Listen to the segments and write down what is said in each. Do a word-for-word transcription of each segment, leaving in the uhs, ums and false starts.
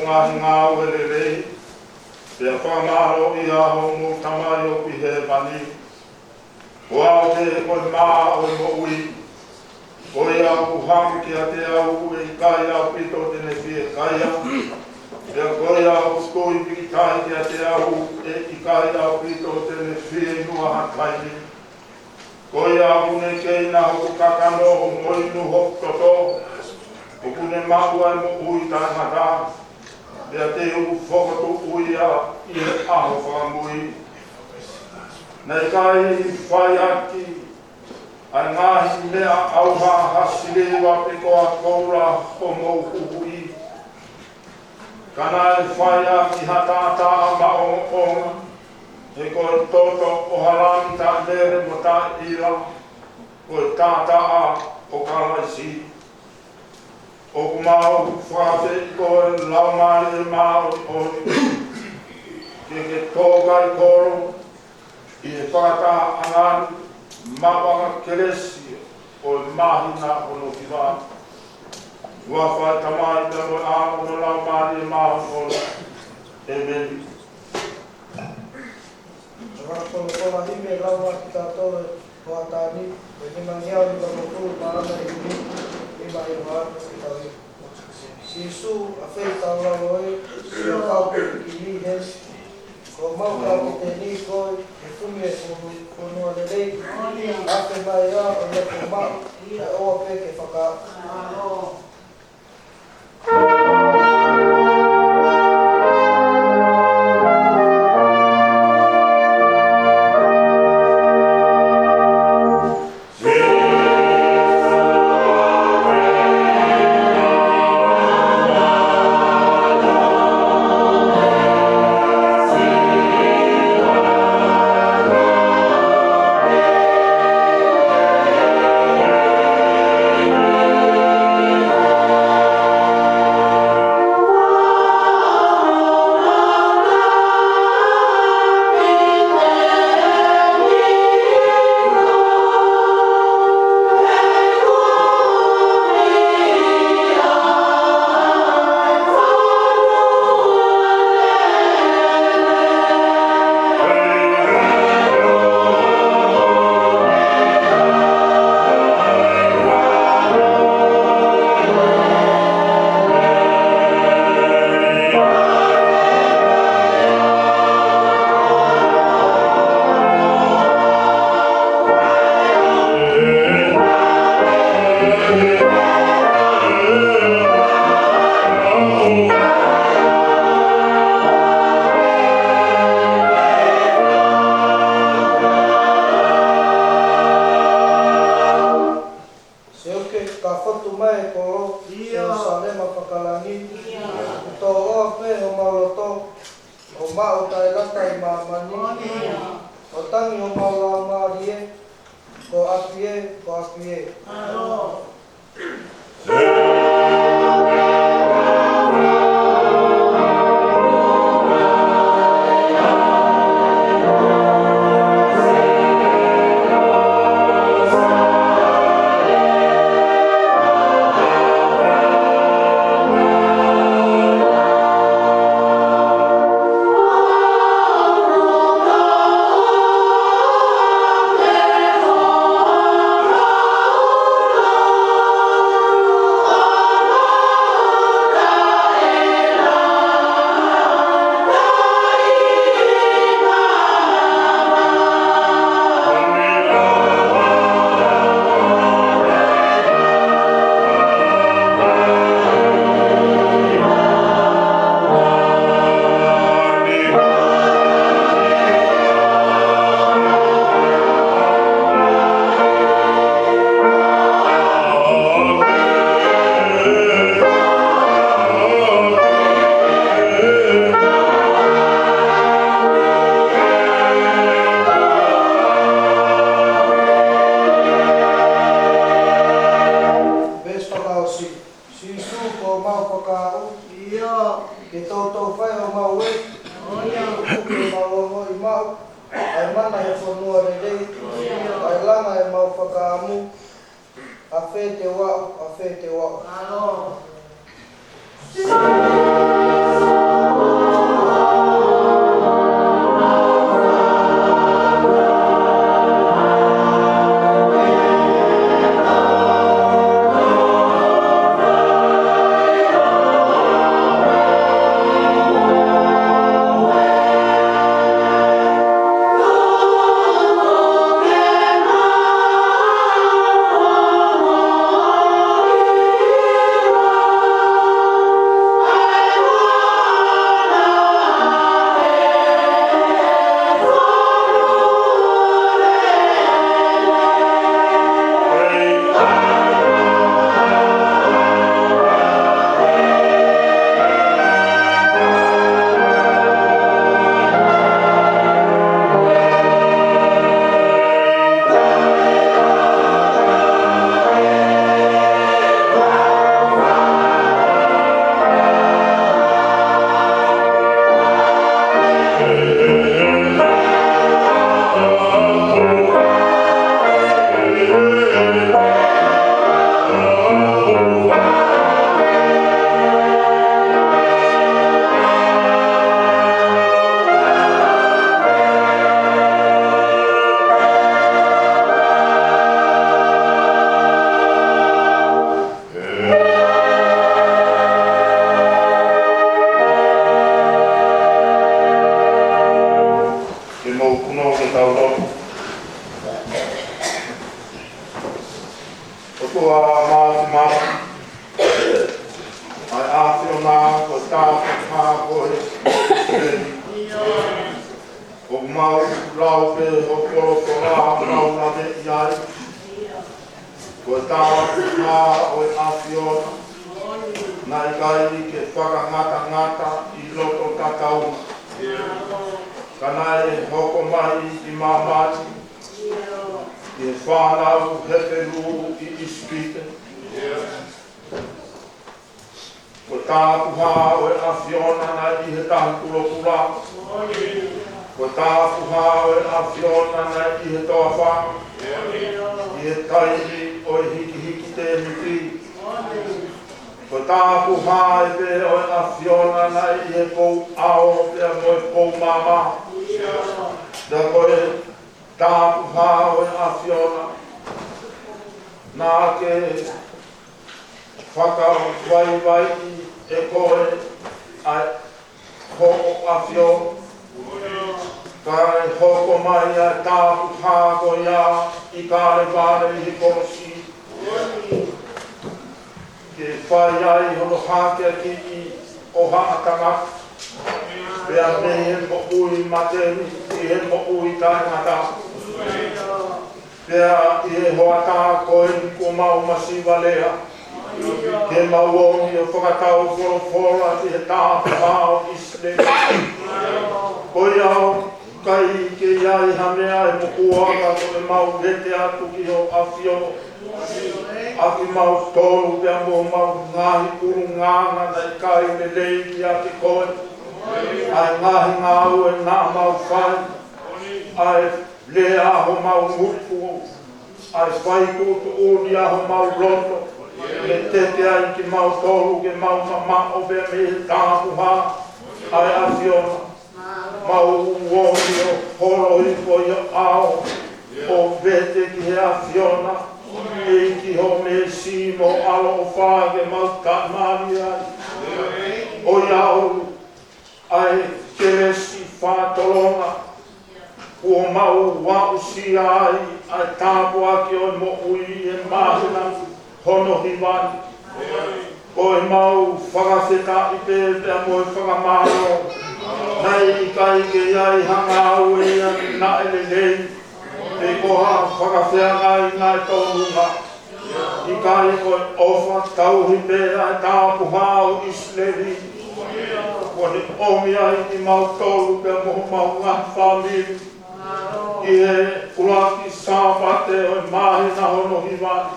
ngaahi ngāue lelei, pea fakamālō ʻia hoʻomou Tamai ʻoku ʻi hēvani. Ko au pē ko e mā ʻo e moʻui. Ko ia ʻoku hanga kiate au ʻe ʻikai ʻaupito te ne fiekaia. Pea ko ia ʻoku tui pīkitai kiate au ʻe ʻikai ʻaupito te ne fieinua ha taimi. Ko ia ʻoku ne keina hoku kakano mo inu hoku toto, ʻoku ne maʻu ʻa e moʻui taʻengata, pea te u fokotuʻu ia ʻi he ʻaho fakamui. Naʻe ʻikai fai ʻaki ʻa e ngaahi meʻa ʻauha ha siliva pe ko ha koula homou huhuʻi. Ka naʻe fai ʻaki ha taʻataʻa maʻongoʻonga, he ko e toto ʻo ha lami taʻemele mo taʻeʻila, ko e taʻataʻa ʻo Kalaisi. ʻOku mau fakaafeʻi koe Laumālie Māʻoniʻoni, ke ke tō kai kolo ʻi he fakatahaʻanga ni, maʻu ʻa e kelesi ʻo e māhina hono hiva. ʻI he huafa ʻo e Tamai pea mo e ʻAlo mo e Laumālie Māʻoniʻoni. ʻĒmeni. Fakafolofola himi ʻe lau ʻa kitautolu ʻo ʻatā ni, ʻe nimangeau nimangofulu mā nima himi, nima hiva atu ki tau. Sīsū, ʻafei tau lalo ē, sio kau pē ki he, ko mau ka ki te ni koe, ʻe kumi e fonu, fonua lelei, ʻafe mai ā, ʻo ia ko mau, ʻe ʻoua pē ke faka. Seuke, ka fotu mai e kolo, ʻIo. Selusalema fakalangi, ʻIo. Kuo tō ʻoa pē homau loto, ʻo maʻu taʻengata ʻi māmani, ʻIo. ʻO tangi homau laumālie, ko ʻapi ē, ko ʻapi ē. ʻAlo. Veesi fakaʻosi. Sīsū, kuo mau fakaaʻu, ʻIo. Ke toutou fai homau ē, ʻIo. Ke mau ongoʻi maʻu ʻa e mana he fonua lelei, ʻIo. Kae langa ʻemau fakaʻamu, ʻafē te u aʻu, ʻafē te u aʻu. ʻAlo. Mau lau pē ho folofola, mau lave ki ai. Ko e tāpuhā ʻo e ʻAfiona, naʻe ʻikai ke fakangatangata ʻi loto tatau, ka naʻe hoko mai ki māmani, ki he fānau Hepelū ʻi ʻIsipite. Ko e tāpuhā ʻo e ʻAfiona naʻe ʻi he Tahi Pulopula. Ko e tāpuhā ʻo e ʻAfiona naʻe ʻi he toafa, ʻi he taimi ʻo e hikihiki tēmiti. Ko e tāpuhā ē pē ʻo e ʻAfiona naʻe ʻi he pou ʻao pea mo e pou maama. Pea ko e tāpuhā ʻo e ʻAfiona, naʻa ke fakavaivaiʻi ʻe koe ʻa hoʻo ʻAfio, kae hoko mai ʻa e tāpuhā ko ia ʻi Kalevale ʻi he kolosi, ke fai ai hono hakeakiʻi ʻo haʻa tangata, pea mei he moʻui mate ni ki he moʻui taʻengata. Pea ʻi he hoʻatā ko eni kuo mau masiva lea, ke mau ō mai ʻo fakatau folofola ki he tāpuhā ʻo ʻIsileli. Ko ia ʻoku ʻikai ke ʻi ai ha meʻa ʻe mokua ka ko ʻemau vete atu ki hoʻo ʻAfio, ʻa kimautolu pea mo homau ngaahi ʻulungaanga naʻe ʻikai lelei kiate koe, ʻa e ngaahi ngāue naʻa mau fai, ʻa e lea ʻa homau ngutu, ʻa e fai tuʻutuʻuni ʻa homau loto, ke teke ai kimautolu ke mau mamaʻo pea mei he tāpuhā ʻa e ʻAfiona. Mau ō mai ʻo holo hifo ʻi ho ʻao, ʻo vete ki he ʻAfiona, ʻEiki, ho meesi mo ho ʻaloʻofa ke mau tāmaʻi ai. ʻOiauē, ʻa e kelesi fakatolonga kuo mau aʻusia ai ʻa e tāpuaki ʻo e moʻui ʻi he māhina hono hiva ni. Ko ʻemau fakafetaʻi pē pea mo e fakamālō, naʻe ʻikai ke ʻi ai ha ngāue ia naʻe lelei, pe ko ha fakafeangai naʻe tōnunga. ʻIkai, ko e ʻofa tauhi pē ʻa e tāpuhā ʻo ʻIsileli, kuo ne ʻomi ai kimautolu pea mo homau ngaahi fāmili ki he ʻuluaki Sāpate ʻo e māhina hono hiva ni.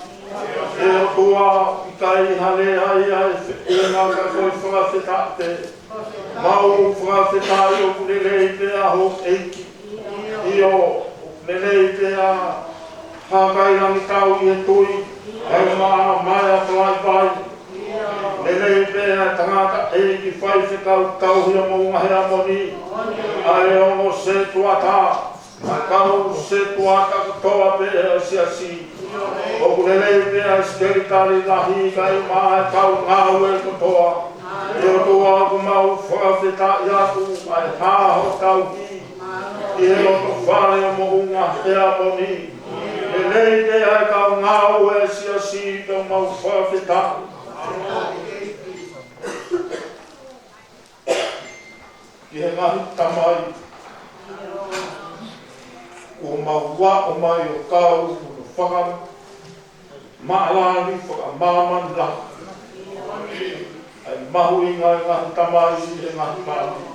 ʻE ʻOtua, ʻikai ha lea ia ʻe feʻunga ka ko e fakafetaʻi pē. Mau fakafetaʻi ʻoku lelei pē ʻa hoʻo ʻEiki. ʻIo, lelei pē ʻa Hakailangitau ʻi he tui, ʻa e maama mai ʻa Palaivai. Lelei pē ʻa e tangataʻeiki faifekau tauhi ʻa Moʻunga Heamoni, ʻa e ongo setuata, ʻa e kau setuata kotoa pē ʻa e siasi. ʻOku lelei pē ʻa e sekelitali lahi kae ʻumaʻā e kau ngāue kotoa. ʻE ʻOtua, ʻoku mau fakafetaʻi atu ʻa e hā hoʻo tauhi ʻi he loto fale ʻo Moʻunga Heamoni. Lelei pē ʻa e kau ngāue ʻa e siasi, ʻoku mau fakafetaʻi ki he ngaahi tamai kuo mau aʻu mai ʻo kau hono fakamāʻalahi, fakamāmani lahi ʻa e mahuʻinga ʻa e ngaahi tamai ʻi he ngaahi fāmili.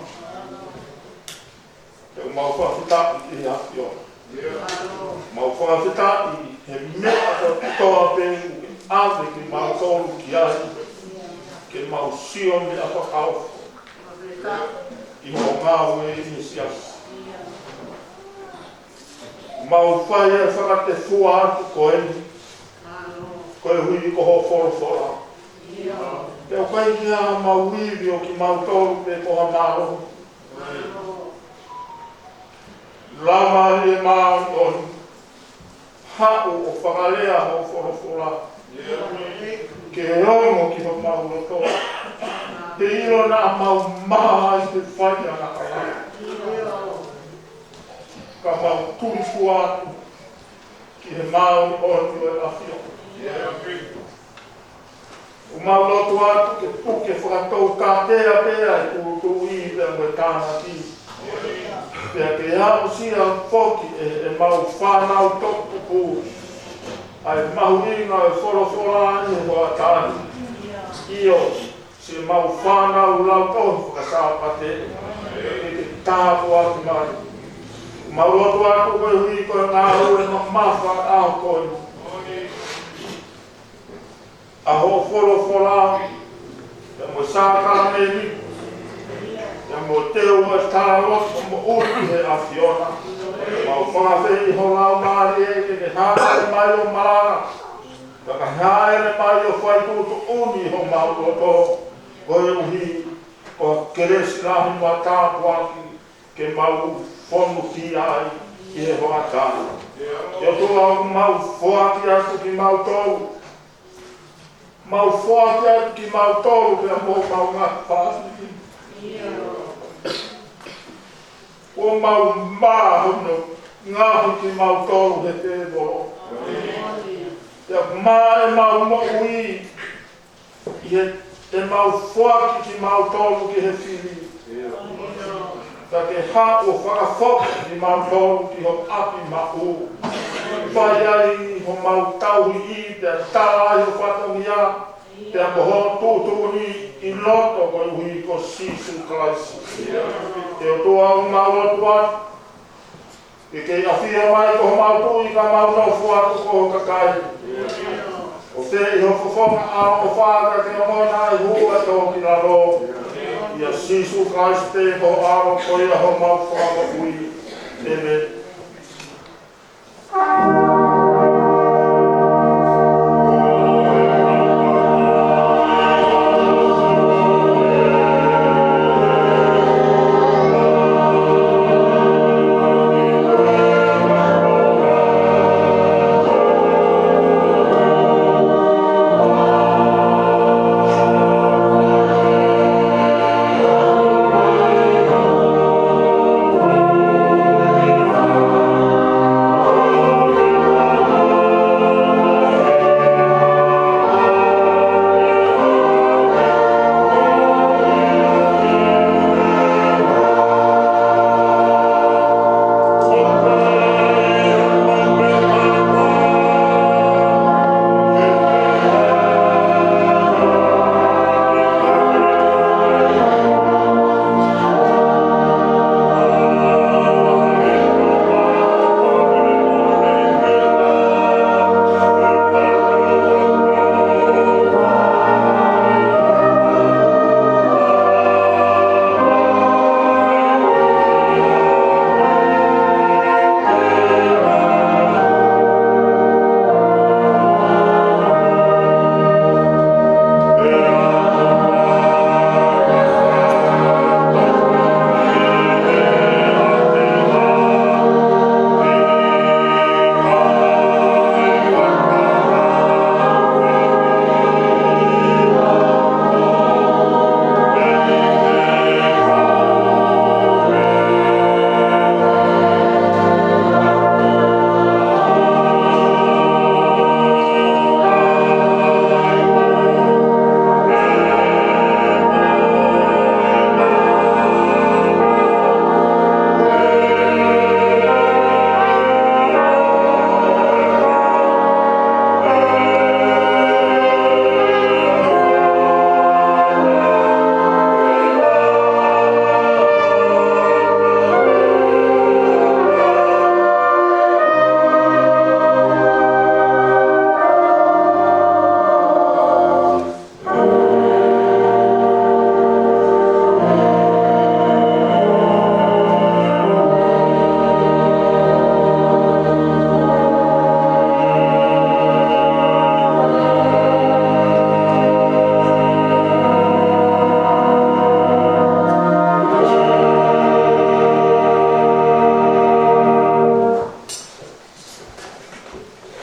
ʻOku mau fakafetaʻi ki he ʻAfiona. Mau fakafetaʻi he meʻa kotoa pē ʻoku ke ʻave kimautolu ki ai, ke mau sio meʻa fakaofo ʻi hoʻo ngāue ʻi he siasi. Mau fai e fakatefua atu ko eni, koeʻuhi ko hoʻo folofola. Pea ʻoku ʻikai ke ʻi ai hamau ivi ʻo kimautolu pe ko ha mālohi. Lava ʻi he māʻoniʻoni, haʻu ʻo fakalea hoʻo folofola ke ongo ki homau loto, ke ʻilo naʻa mau maʻa ai he fai angahala, ka mau tuli fua atu ki he māʻoniʻoni ʻo e ʻAfiona. ʻOku mau lotu atu ke puke fakatoukatea pē ʻa e tūtuuʻi pea mo e tānaki, Pea ke aʻusia foki ʻe, ʻemau fānau toʻukupu ʻa e mahuʻinga ʻo e folofola ʻi he hoʻatā ni. ʻIo, siʻemau fānau lautohi faka-Sāpate, ke ke tāpuaki mai. Mau lotu atu koeʻuhi ko e ngāue mamafa ʻa e ʻaho ko eni. ʻA hoʻo folofola, pea mo e sākalamēniti, pea mo e teu ʻa e talaloto moʻui ʻi he ʻAfiona. Mau fakaafeʻi ho Laumālie ke ke hāʻele mai ʻo malanga, pea ke hāʻele mai ʻo fai tuʻutuʻuni ʻi homau loto, koeʻuhi ko e kelesi lahi mo e tāpuaki ke mau fonu ki ai ʻi he hoʻatā ni. ʻE ʻOtua, ʻoku mau foaki atu kimautolu. Mau foaki atu kimautolu pea mo homau ngaahi fāmili. Kuo mau mā hono ngaohi kimautolu ʻe he tēvolo. Pea mā ʻemau moʻui ʻi he, ʻemau foaki kimautolu ki he fili. Ka ke haʻu ʻo fakafoki kimautolu ki ho ʻapi maʻu. Fai ai homau tauhi pea tala ai ho fatongia, pea mo hoʻo tuʻutuʻuni ʻi loto koeʻuhi ko Sīsū Kalaisi. ʻE ʻOtua, ʻoku mau lotu atu ke ke ʻafio mai ko homau tuʻi ka mau nofo atu ko ho kakai. ʻOku ʻi ho fofonga ʻaloʻofa ka ke ongona ʻa e hū ʻa e tō ki lalo. ʻIa Sīsū Kalaisi pē ko ho ʻAlo ko ia homau Fakamoʻui. ʻĒmeni.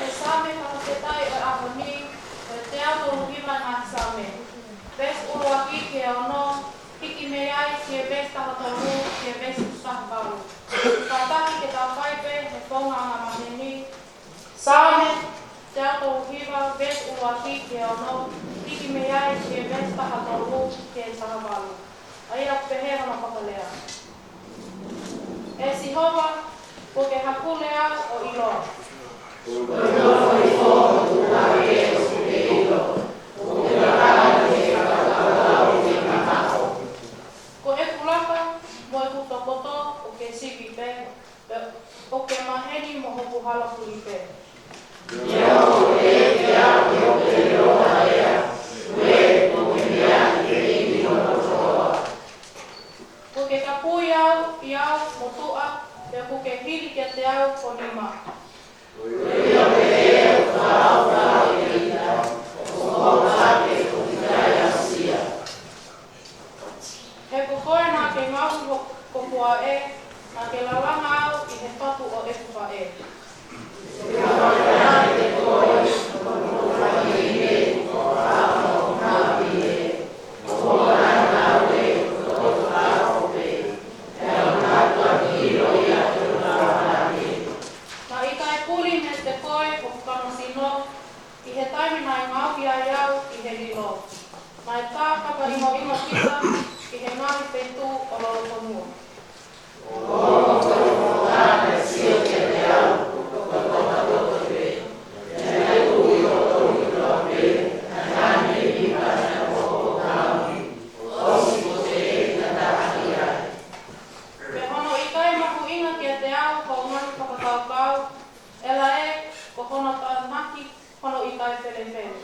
ʻE Saame fakafetaʻi ʻo e ʻaho ni, ʻe teau tolu hiva ʻa e Saame. Veesi ʻuluaki ki he ono, hiki mei ai ki he veesi taha tolu ki he veesi taha valu. Kātaki ke tau fai pē he founga angamaheni. Saame teau tolu hiva, veesi ʻuluaki ki he ono, hiki mei ai ki he veesi taha tolu ki he taha valu. ʻA ia ʻoku pehē hono fakalea. ʻE siʻi Sihova, kuo ke hakule au ʻo ʻiloa. Ko ʻeku laka mo ʻeku tokoto ʻoku ke sivi pē, pea ʻoku ke maheni mo hoku hala puli pē. Kuo ke kapui au ʻi au motuʻa, pea kuo ke hili kiate au ho nima. He ko koe naʻa ke ngaohi ho-, ko koe ē, naʻa ke lalanga au ʻi he fatu ʻo ʻeku faʻē. Naʻe ʻikai puli meiate koe hoku kama sino, ʻi he taimi naʻe ngaohi ai au ʻi he lilo. Naʻe tā kapa ingoingo kita ʻi he ngaahi feituʻu ʻo lolotonua. Pea hono ʻikai mahuʻinga kiate au hoʻo ngaahi fakakaukau, ʻe lahi, ko hono tānaki hono ʻikai felefele.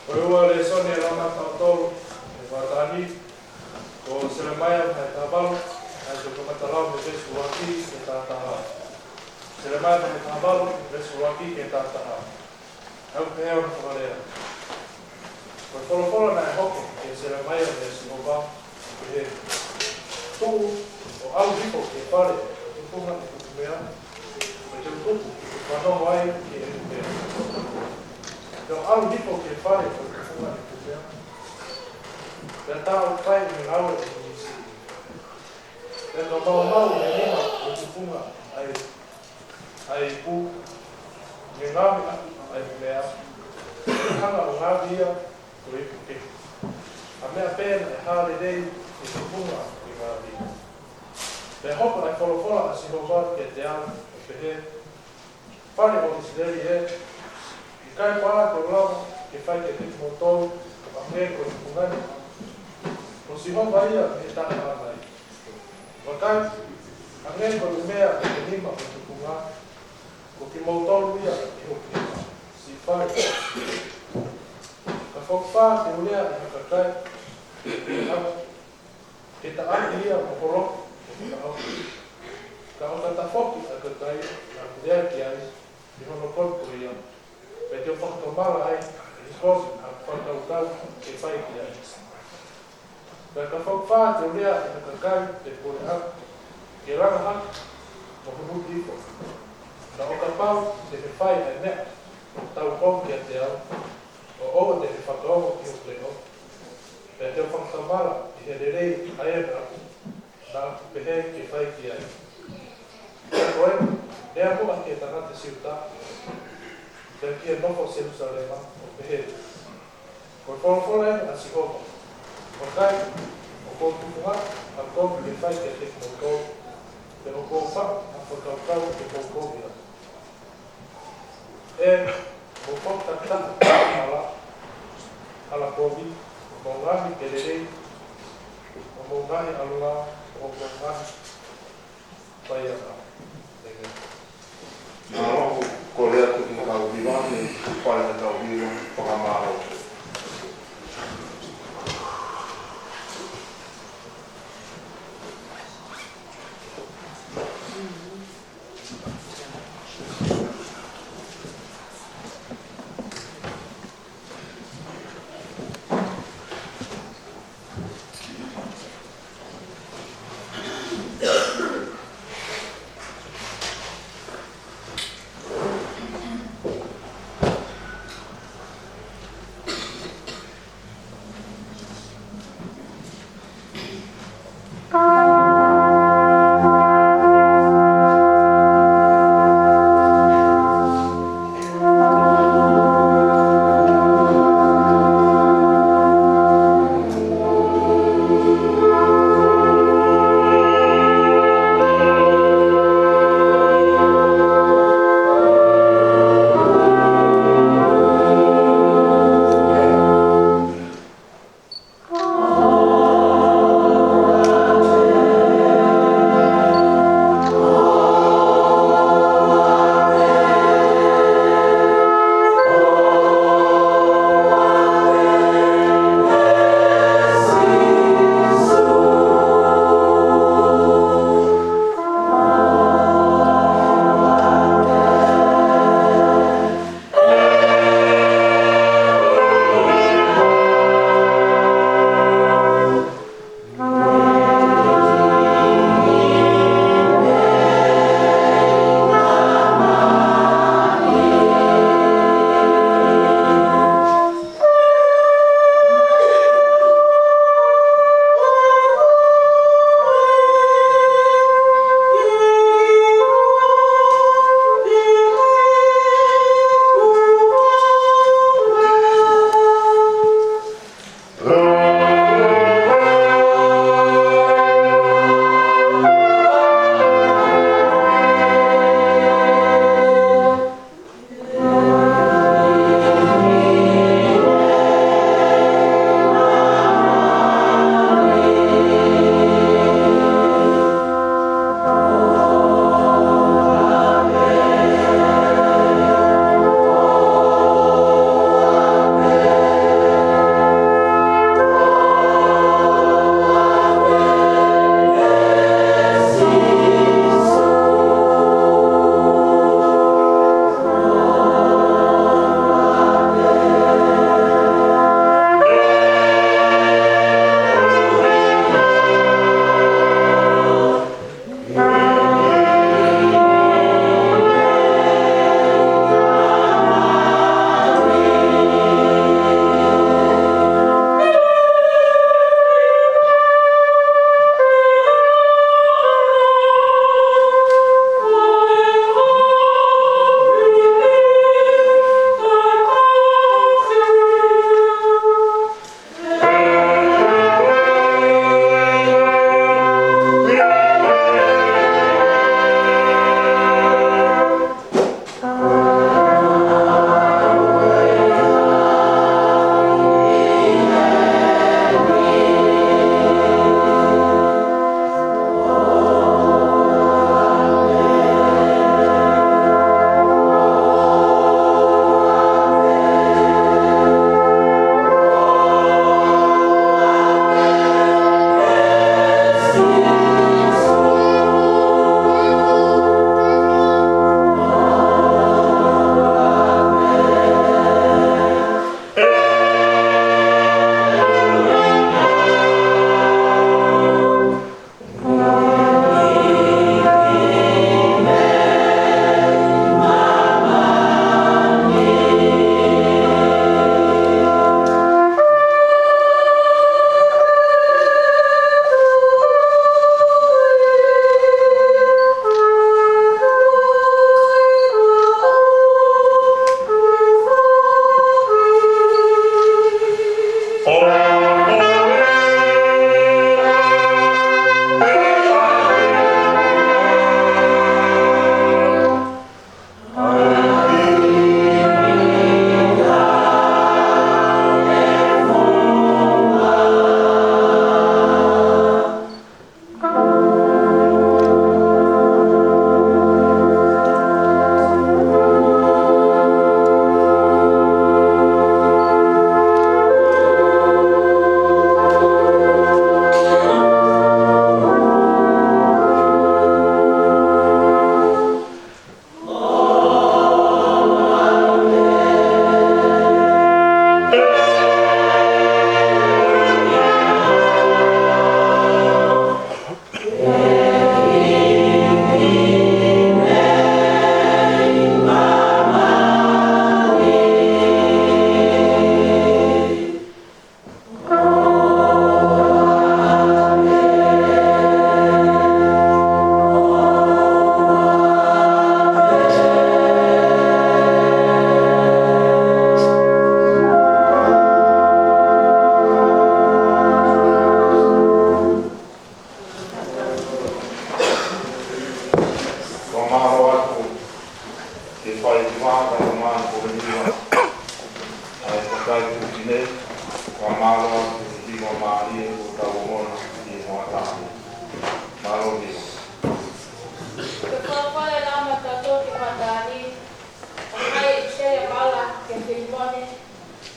Ko e ua lēsoni ʻe lava maʻatautolu he houa ni, ko Selemaia vahe taha valu, ʻa ia ko e kamata lau mei he veesi ʻuluaki ki he taha taha. Selemaia vahe taha valu, veesi ʻuluaki ki he taha taha. ʻOku pehē hono fakalea: Ko e folofola naʻe hoko kia Selemaia meia Sihova, ʻo pehē: Tuʻu ʻo ʻalu hifo ki he fale ʻo e tufunga ʻi Kupimea, pea te u tuku ke u fanongo ai ki he ʻupea. Pea u ʻalu hifo ki he fale ʻo e tufunga ʻi Kupimea, pea tā ʻoku fai ʻi he ngāue ʻa e houʻeiki. Pea ka maumau ʻi he nima ʻo e tufunga ʻa e ʻa e ipu, ne ngaohi ʻaki ʻa e meʻa, hanga ʻo ngaohi ia ko e ipu kehe, ʻa e meʻa pē naʻe hā lelei ʻi he tufunga ke ngaohi. Pea hoko ʻa e folofola ʻa Sihova kiate au, ʻo pehē: Fale ʻo ʻIsileli ē, ʻikai pē te u lava ke fai kiate kimoutolu ʻo hangē ko e tufunga ni? Ko Sihova ia mei he taʻehāmai. Vakai, hangē ko e ʻumea ʻi he nima ʻo e tufunga, ko kimoutolu ia ʻi hoku nima, siʻi fale. Ka fakafā ke u lea ʻi ha kakai, ke taʻaki ia mo holoki mo fakaʻauha. Ka ʻo ka tafoki ʻa e kakai naʻa ku lea ki ai, ʻi hono kovi ko ia, pea te u fakatomala ai ʻi he kovi ʻa hoku fakakaukau ke fai ki ai. Pea ka fakafā te u lea ʻi ha kakai pe puleʻanga, ke langa hake mo huhuʻi hifo. Ka ʻo kapau te ke fai ʻa e meʻa ʻoku tau kovi kiate au, ʻo ʻoua te ke fakaongo ki hoku leʻo, pea te u fakatomala ʻi he lelei ʻa ia naʻa ku naʻa ku pehē ke fai ki ai. Pea ko eni, lea muʻa ki he tangata Siuta, pea ki he nofo Selūsalema, ʻo pehē: Ko e folofola eni ʻa Sihova: Vakai, ʻoku ou tuku hake ha kovi ke fai kiate kimoutolu, pea ʻoku ou faʻu ha fakakaukau ke mou kovi ai. ʻE, mou foki takitaha ki he hala, hala kovi, ʻo mou ngaohi ke lelei, ʻo mou ngaohi ʻalunga, ʻo mou ngaohi faiʻanga. ʻEmeni. Mālō, ko e lea atu ki he kau hiva, mei he fale ʻa e kau hiva, ko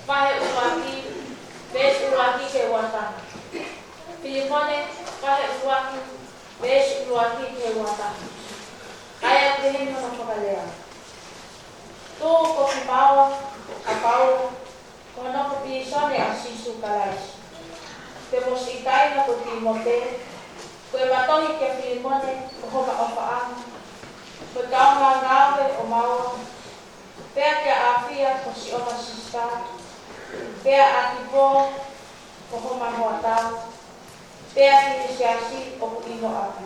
Vahe ʻuluaki, veesi ʻuluaki ki he uataha. Filimone, vahe ʻuluaki, veesi ʻuluaki ki he uataha. ʻA ia ʻoku peheni hono fakalea: Tuku kimaua, ʻa Paula, ko hono nofo pilīsone ʻa Sīsū Kalaisi. Pea mo siʻi kāinga ko Tīmote, ko e matohi kia Filimone, ko homa ʻofaʻanga, ko e kaungā ngāue ʻo Paula, pea kia ʻAfia ko siʻoma sisitā, pea ʻAkipo ko homa hoatau, pea ki he siasi ʻoku ʻi ho ʻapi.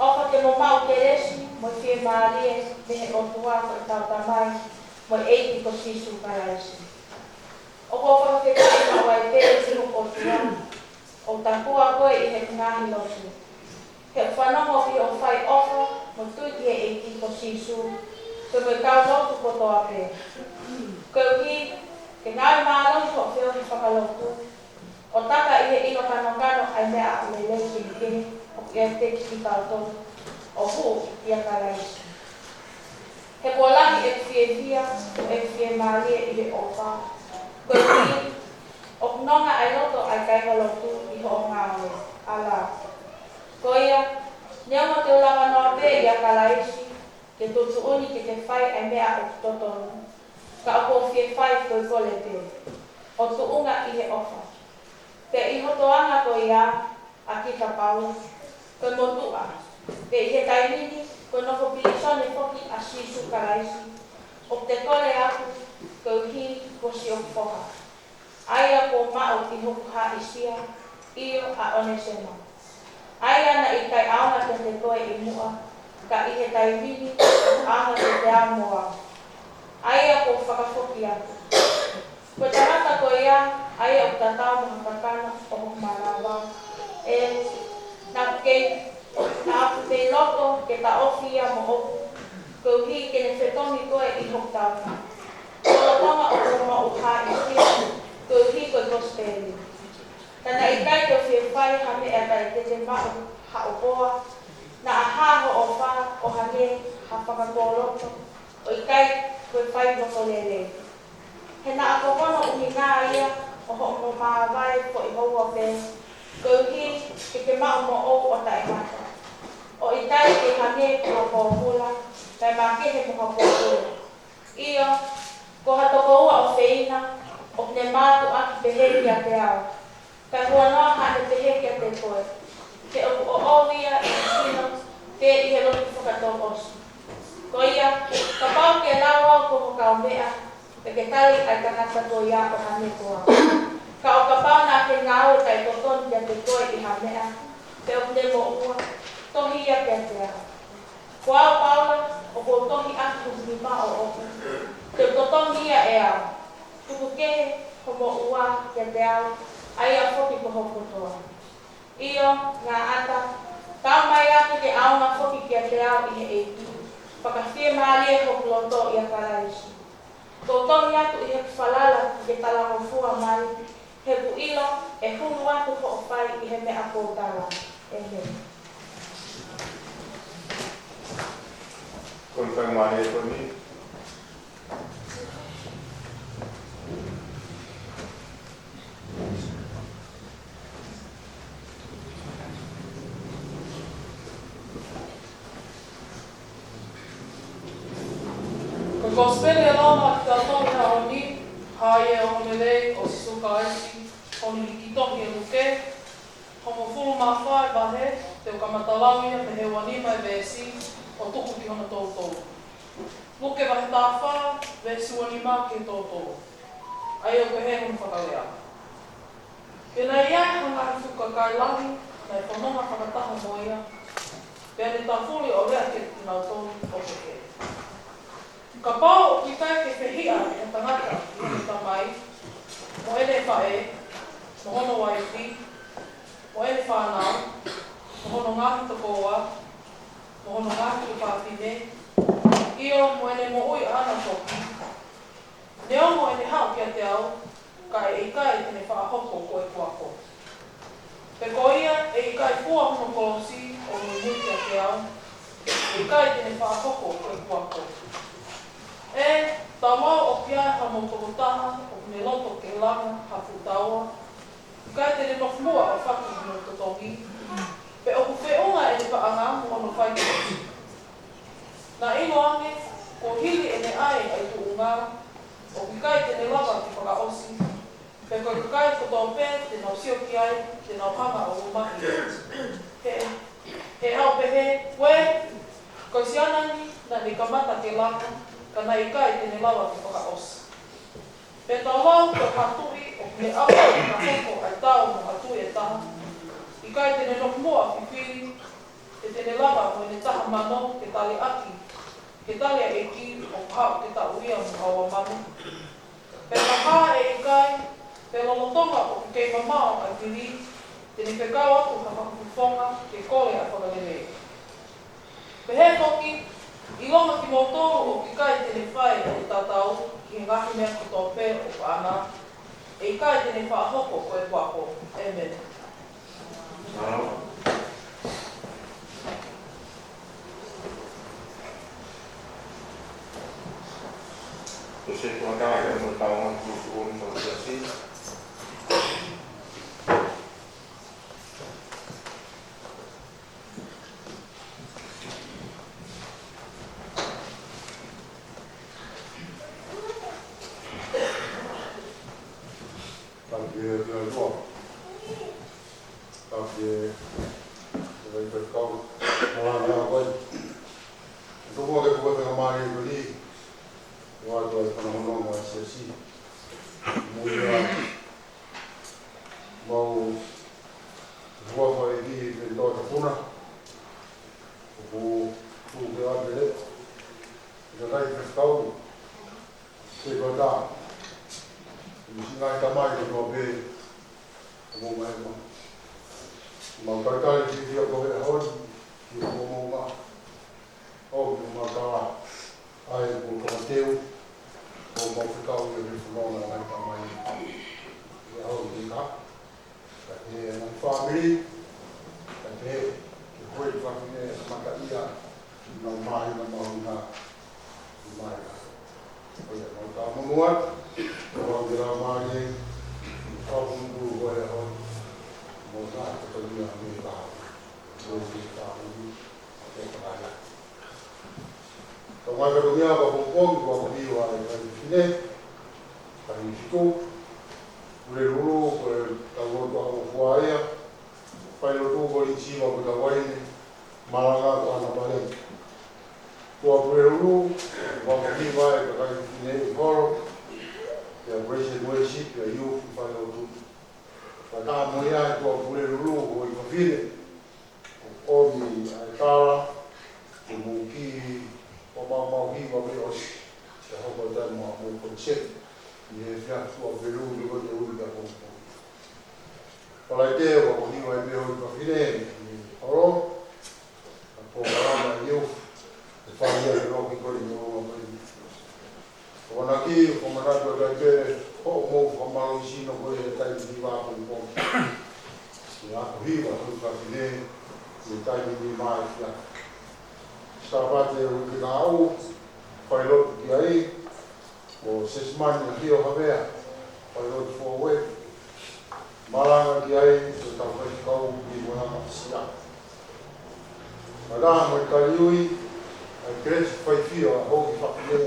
ʻOfa ke mo maʻu kelesi mo e fiemālie mei he ʻOtua ko ʻetau Tamai mo e ʻEiki ko Sīsū Kalaisi. ʻOku ou fakafetaʻi maʻu ai pē ki ho ʻOtua, ʻo takua koe ʻi he ngaahi lotu, he ʻoku fanongo ki hoʻo fai ʻofa mo tui ki he ʻEiki ko Sīsū, pea mo e kau lotu kotoa pē. Koeʻuhi ke ngāue mālohi hoʻo feohi fakalotu, ʻo taka ʻi he ʻilo kanokano ʻa e meʻa lelei kehekehe ʻoku ʻiate kitautolu, ʻo hū ʻia Kalaisi. He kuo lahi ʻeku fiefia mo ʻeku fiemālie ʻi he ʻofa, koeʻuhi ʻoku nonga ʻa e loto ʻa e kāingalotu ʻi hoʻo ngāue. ʻAlā, ko ia, neongo te u lava noa pē ʻia Kalaisi ke tuʻutuʻuni ke ke fai ʻa e meʻa ʻoku totonu, ka ʻoku ou fie fai ko e kole pē, ʻo tuʻunga ʻi he ʻofa. Pea ʻi hoto anga ko ia, ʻa kita Paula, ko e motuʻa, pea ʻi he taimi ni ko e nofo pilīsone foki ʻa Sīsū Kalaisi, ʻoku te kole atu koeʻuhi ko siʻoku foha, ʻa ia kuo maʻu ʻi hoku haʻisia, ʻio, ʻa ʻOnesema, ʻa ia naʻe ʻikai ʻaonga kiate koe ʻi muʻa, ka ʻi he taimi ni ʻoku ʻaonga kiate au mo au, ʻa ia kuo fakafoki atu. Ko e tangata ko ia, ʻa ia ʻoku tatau mo ha kakano ʻo hoku manava, ʻe, naʻa ku kei, naʻa ku kei loto ke taʻofi ia moʻoku, koeʻuhi ke ne fetongi koe ʻi hoku taumuʻa, lolotonga ʻoku ou maʻu haʻisia koeʻuhi ko e kosipeli. Ka naʻe ʻikai ke u fie fai ha meʻa kae te te maʻu haʻo poa, naʻa hā hoʻo ʻofa ʻo hangē ha fakakoloa, ʻo ʻikai ko e fai loto lelei. He naʻa ko hono ʻuhinga ia ʻo hoʻomo māvae foʻi houa pē, koeʻuhi ke ke maʻu moʻou ʻo taʻengata, ʻo ʻikai ke hangē ko ho pōpula, kae makehe mo ha pōpula. ʻIo, ko ha tokoua ʻofeina, ʻoku ne mātuʻaki pehē kiate au, kae huanoa haʻane pehē kiate koe, he ʻoku ʻoʻou ia ʻi he sino, pea ʻi he lotu fakatouʻosi. Ko ia, kapau ke lau au ko ho kaumeʻa, pea ke tali ʻa e tangata ko ia ʻo hangē ko au. Ka ʻo kapau naʻa ke ngāue taʻetotonu kiate koe ʻi ha meʻa, pea ʻoku ne moʻua, tohi ia kiate au. Ko au Paula, ʻoku ou tohi ʻaki hoku nima ʻoʻoku, te u totongi ia ʻe au. Tuku kehe ho moʻua kiate au, ʻa ia foki ko hoku kotoa. ʻIo, Ngaʻata, taumaiā ke ke ʻaonga foki kiate au ʻi he ʻEiki, fakafiemālie hoku loto ʻia Kalaisi. Ko u tohi atu ʻi heʻeku falala ke ke talangofua mai, he ʻoku ou ʻilo ʻe hulu atu hoʻo fai ʻi he meʻa kuo u tala. ʻĒmeni. Ko e faingamālie ko eni. Ko e kosipeli ʻa Loma kiate kitautolu he ʻaho ni, ʻa ia ʻoku ne lea ʻo Sīsū Kalaisi, ʻoku ne hiki tohi ʻe Luke, hongofulu mā fā e vahe, te u kamata lau ia mei he ua nima e veesi, ʻo tuku ki hono tolu tolu. Luke vahe taha fā, veesi ua nima ki he tolu tolu. ʻA ia ʻoku pehē hono fakalea. Pea naʻe ʻi ai ha ngaahi fuʻu kakai lahi, naʻe fononga fakataha mo ia, pea ne tafuli ʻo lea kiate kinautolu ʻo pehē: Kapau ʻoku ʻikai ke fehiʻa ʻe ha tangata ʻi heʻene tamai, mo ʻene faʻē, mo hono uaifi, mo ʻene fānau, mo hono ngaahi tokoua, mo hono ngaahi tuofāfine, ʻio, mo ʻene moʻui ʻaʻana foki, neongo ʻene haʻu kiate au, ka ʻe ʻikai te ne faʻa hoko ko ʻeku ako. Pe ko ia ʻe ʻikai fua hono kolosi ʻo muimui kiate au, ʻe ʻikai te ne faʻa hoko ko ʻeku ako. ʻE, talamai ʻoku ʻi ai hamou tokotaha ʻoku ne loto ke langa ha fuʻu taua, ʻikai te ne nofo muʻa ʻo fatu hono totongi, pe ʻoku feʻunga ʻene paʻanga mo hono fai. Naʻa ʻiloange, kuo hili ʻene ʻai ʻa e tuʻunga, ʻoku ʻikai te ne lava ke fakaʻosi, pea ko e kakai kotoa pē te nau sio ki ai, te nau hanga ʻo umaʻi. He, he ʻau pehē, ue, ko e siana ni naʻa ne kamata ke langa, ka naʻe ʻikai te ne lava ke fakaʻosi. Pea tau lau ko e hā tuʻi ʻoku ne ʻalu ʻo fakahoko ʻa e tau mo ha tuʻi ʻe taha, ʻikai te ne nofo muʻa fifili, he te ne lava mo ʻene taha mano ke taliʻaki, ke tali ʻa e ʻEiki ʻoku haʻu ke taʻu ia mo ha ua mano. Pea ka hā ʻe ʻikai, pea lolotonga ʻoku kei mamao ʻa e fili, te ne fekau atu ha fakafofonga ke kole ʻa e fakalelei. Pehē foki, ʻilonga kimoutolu ʻoku ʻikai te ne fai ʻa e tatau ki he ngaahi meʻa kotoa pē ʻoku ʻaʻana, ʻe ʻikai te ne faʻa hoko ko e kuapo. ʻĒmeni. Ko e setuata ia mo e tau ʻa e tuʻutuʻuni mo e siasi. Tapu ki he ʻOtua. Tapu ki he, ki he faifekau. Mālō, mālō koe. Tuku ake ko e faingamālie ko eni. Ua atu ai fanongonongo ʻa e siasi. Mo ia mau huafa e ki he tō tapuna. ʻOku tuku ke ʻave le. Ka kai ke kau. Setuata. Mo e siʻi ngaahi tamai kotoa pē. Ko mau mai ma. Mau talitali ki he ʻaho ni. Ki he mau ma. ʻO mau tala. ʻA e ko e teu. ʻO mau fekau ia ke fononga ngaahi tamai. Ki he ʻaho ni ka. Ka ke ngaahi fāmili, ka ke, ke hoi fafine mata ia, nau mai, nau mauna, nau mai. ʻOia, mau tau monua, mau ke lau mai, mau tau monua, ʻoia, mau na, ka tau ia, me ka, mau ke tau, mau ke tau. Ka mai ka tau ia, ka pongipongi, ka ko hiva, e kai fine, kai fitu, Pulelulu, ko e tau lotu ʻa Hōfoa ia, Failotu ko Lisiva ko Tauaine, Malanga ko ʻAna Pale. Ko Pulelulu, ua ko hiva e kakai fefine ʻi holo, pea praise and worship, pea youth Failotu. Ka tā mo ia e ko Pulelulu, ko e fefine, ʻo ʻomi ʻa e tala, ko e mou kiʻi, ko mau mau hiva me ʻosi, ke hoko atu mo e mou konsep, ʻi he fia tua Pulelulu ko te ui ka pongipongi. Palaite ua ko hiva e pē ʻo e fefine, ʻi holo, ka polokalama ʻi ʻofi, ʻe fai ia ʻi loki ko eni ʻo ma ko eni. Ko ʻanaki, ko manatu ʻa Taipe, ko e mou fakamālō sino ko e taimi ni vā ko e pongi. ʻI he ako hiva ko e fefine, ʻi he taimi ni mai fia. Sāpate ʻo e kau, Failotu ki ai, ko Sesimani ʻa Hio Havea, Failotu Fōue, Malanga ki ai, ko e tau faifekau ʻi Moana Pasia. Malanga mo e taliui, ʻa e Kelesi Faifio ʻa Hoki Fakile,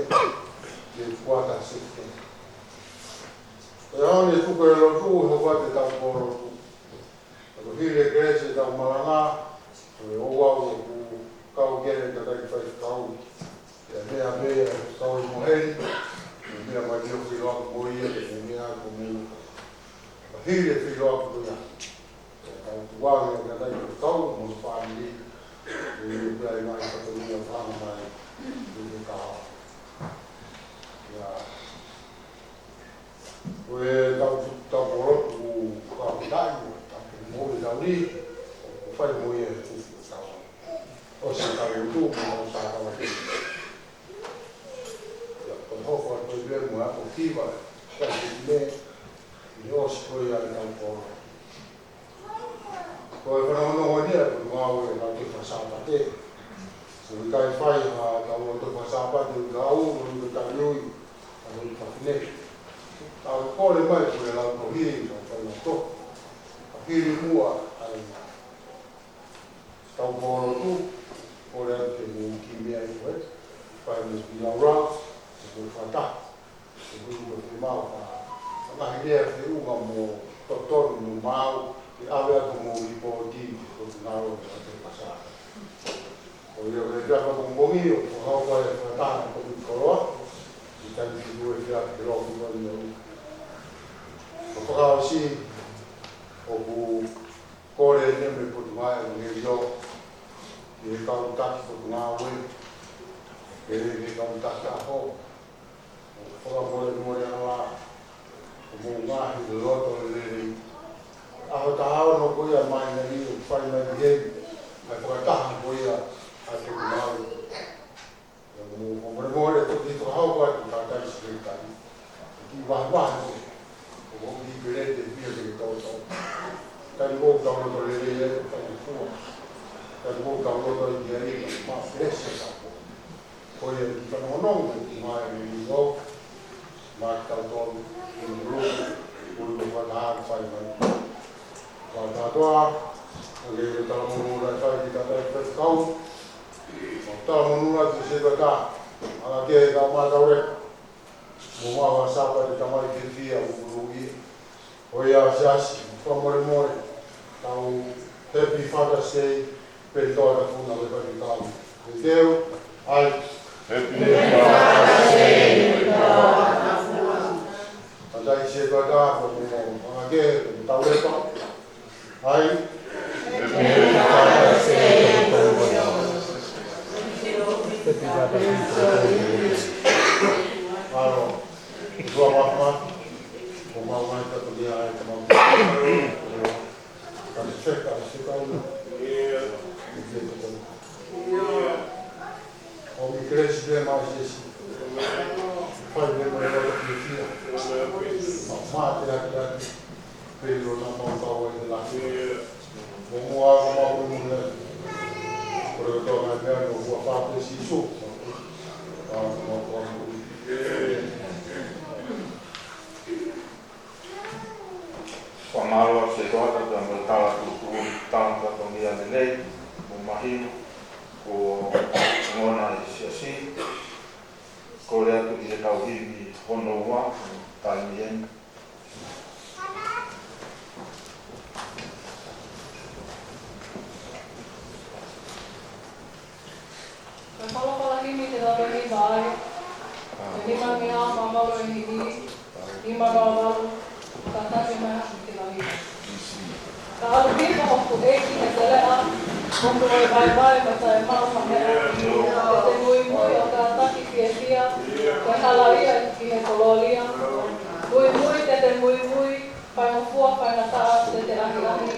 ki he kuata Sepitema. Ko e ʻaho ni tuku e lotu, he kuata tau kōlotu. Ko e hili e kelesi e tau malanga, ko e ouau ʻoku kau ki ai e kakai faifekau. Pea meʻa pē ʻa e kau mo heni, pea meʻa mai ʻo filo ʻaku mo ia, pea meʻa ko menu. Ko e hili e filo ʻaku ko ia. Pea tau tukuange e kakai faifekau mo e fāmili. Pea meʻa pē ʻa e ngaahi fatongia fanga mai. Pea meʻa. Ia. Ko e tau, tau kolotu, tau kitai, tau kei mo e tau ni, ʻo fai mo ia e tufi ʻo tau. ʻOsi tau utu, mo tau sākala ke. Ia, ko e hoko atu pē mo e ako hiva, kai ke ne, ʻi ʻosi ko ia e tau kolotu. Ko e fanongonongo ni ʻa e ngāue ʻa e tau tohi fakasāpate. Ko e ʻikai fai ha tau tohi fakasāpate ʻi he kau, ko e taliui, ʻa e fafine. Tau ko Ko e ʻuhinga ko e fiemaʻu ka, ka ngaahi lea feʻunga mo totonu mo maau, ke ʻave atu mo lipooti ki he Potungāue ʻo e Pasaka. ʻO ia ko e efiafi pongipongi, ʻoku fakahoko ai e fakataha ʻa e Kōmiti Koloa, ʻi he taimi fitu ʻo e efiafi ki he ʻaho fitu ʻo e ʻaho. ʻO fakaʻosi, ʻoku kole eni mei he Potungāue ʻEvangeliō ki he kau taki Potungāue, pehē ki he kau taki ʻaho, ʻoku fakamolemole ʻa e ʻaho, ʻoku mou ngaahi loto lelei. ʻAho taha ono ko ia mai nani ʻoku fai mai ni heni, ʻa e fakataha ko ia ʻa e Potungāue. ʻOku mou fakamolemole, toki fakahoko atu ka tai siketai. Ki vahevahe ko ē, ʻoku ʻi Peleti pia ke tōtō. Tali ʻoku tau loto lelei, tali fua. Tali ʻoku tau loto i kia ina, ma Peleti ka ko. Ko ia ki fanongonongo, ki mai ni o, ma tau tō, ki mulu, mulu ko fakaha fai mai. Fakataha, ʻa e talamonū ʻoku fai ki he tangataʻeiki faifekau, ʻo talamonū atu se kata, ʻa e ke ka ma tau re, mo ma wa sapa te tamai ke fia ʻo mulu ia. ʻO ia, siasi, fakamolemole, tau Happy Father's Day, pē toa na funa le pati tau. Te teu, ai. Happy Father's Day, pē toa na funa. Ka tai se kata, ko mo, mo, mo, ke, mo tau lepa. Ai. Happy Father's Day, pē toa na funa. Happy Father's Day, pē toa na funa. Alo, tua mama. Ko mau mai ka ko dia ai, ko mau. Ka te feka, te feka una. Ia. Te feka una. Ia. ʻO mi kelesi pē mai Siasi. Fai pē mai ʻo te fia. Ma, ma te aki aki. Pē lo na mau tau ai te la. Ia. Mo mua ko mau ko mune. Ko le kotoa mai pē ʻo hua fa pē Sisu. Ia. Fakamālō atu ki he ʻOtua pea mo e tala tuʻutuʻuni, tala fatongia lelei, mo mahino, kuo ongona ʻe he Siasi, kole atu ki he kau himi hono ua, taimi eni. Ko e folofola himi te tau hiva ai, ko e nima ngeau mā valu ʻe himi, nima noa valu, kātaki mai ki he ʻaho ni. Ka ʻalu hifo hoku ʻEiki he teleʻa, ʻoku ʻi ai e vaivai mo e taʻemaʻu ha meʻa, te te muimui ʻo kātaki fiefia, ko e halaia ki he kolōlia, muimui te te muimui, faingofua faingataʻa te te ʻahiʻahi.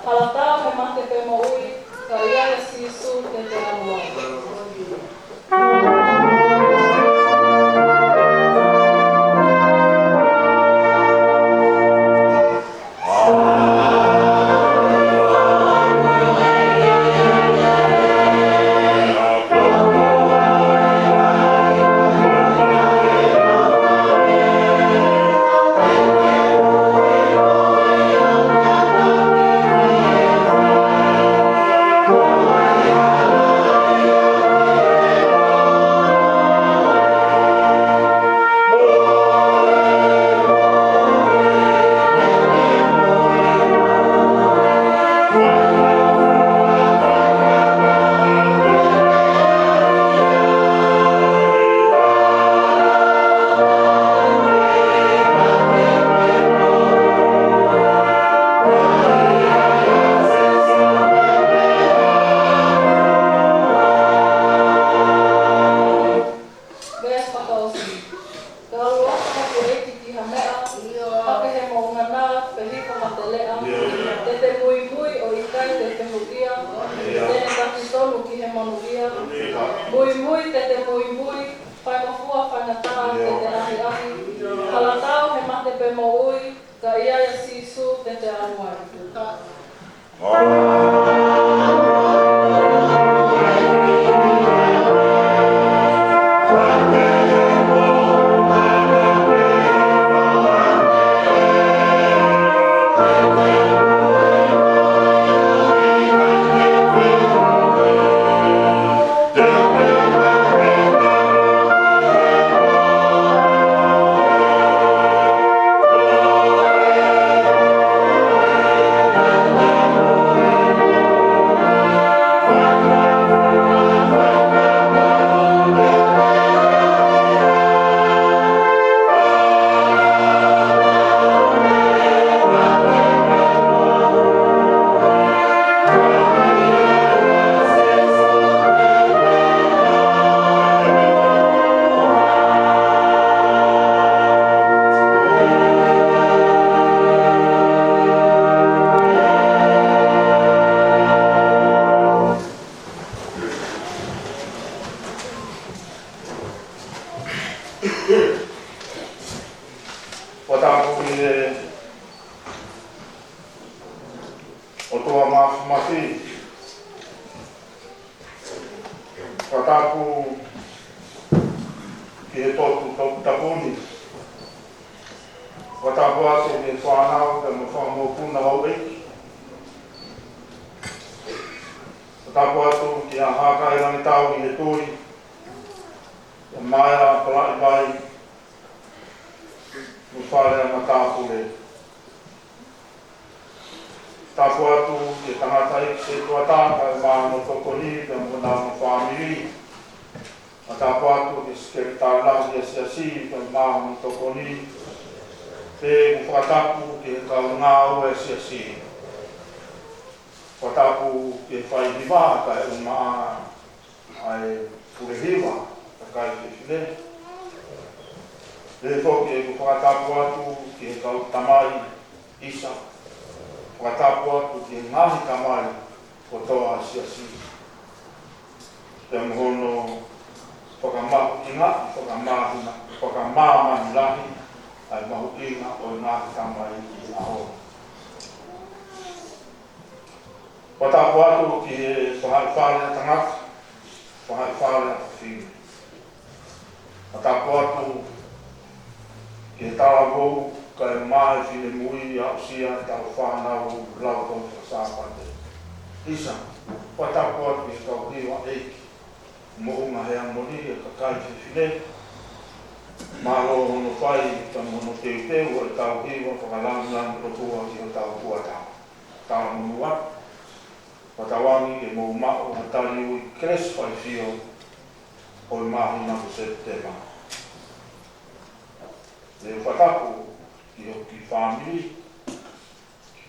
Hala tau he mate pe moʻui, ka ʻia Sīsū te te ʻalu ai. Veesi fakaʻosi. Ka ʻalu atu hoku ʻEiki ki ha meʻa, hake he moʻunga na, pe hifo ha teleʻa, te te muimui ʻo ʻikai te te huʻia, te ne taki tonu ki he monūʻia. Muimui te te muimui, faingofua faingataʻa te te ʻahiʻahi. Hala tau he mate pe moʻui, ka ʻia Sīsū te te ʻalu ai. ʻE ʻOtua Māfimafi, fakatapu ki he potu toputapu ni. Fakatapu atu ki he fānau pea mo e fanga mokopuna houʻeiki. Fakatapu atu ki he Haʻa Kakai Langi Tau ʻi he tui, ʻa Maea Palaivai, mo Faleamatāpule. Tapu atu ki he tangataʻeiki setuata kae ʻumaʻā hono tokoni pea mo honau fāmili. Fakatapu atu ki he sekelitali lahi ʻo e siasi kae ʻumaʻā hono tokoni. Pea mo fakatapu ki he kau ngāue ʻa e siasi. Fakatapu ki he faihiva kae ʻumaʻā ʻa e pule hiva, kakai fefine. Pehē foki ʻeku fakatapu atu ki he kau tamai ʻisa. Fakatapu atu ki he ngaahi tamai kotoa ʻa e siasi. Pea mo hono fakamahuʻingaʻi, fakamāhina, fakamāmani lahi ʻa e mahuʻinga ʻo e ngaahi tamaiki ʻi he ʻaho ni. Fakatapu atu ki he faʻahi fale ʻa tangata, faʻahi fale ʻa fefine. Fakatapu atu ki he talavou kae ʻumaʻā e finemui aʻusia ʻetau fānau lau tau fakasāpate. ʻIsa, fakatapu atu ki he kau hiva ʻeiki, moʻunga Heamoni, ʻa e kakai fefine. Mālō hono fai pea mo hono teuteu ʻo ʻetau hiva fakalāngilangi ʻOtua ki hotau kuata. Talamonū atu, fakatauange ke mou maʻu ha tali ui kelesi faifio ʻo e māhina ko Sepitema. Pea fakatapu ki hoku kiʻi fāmili,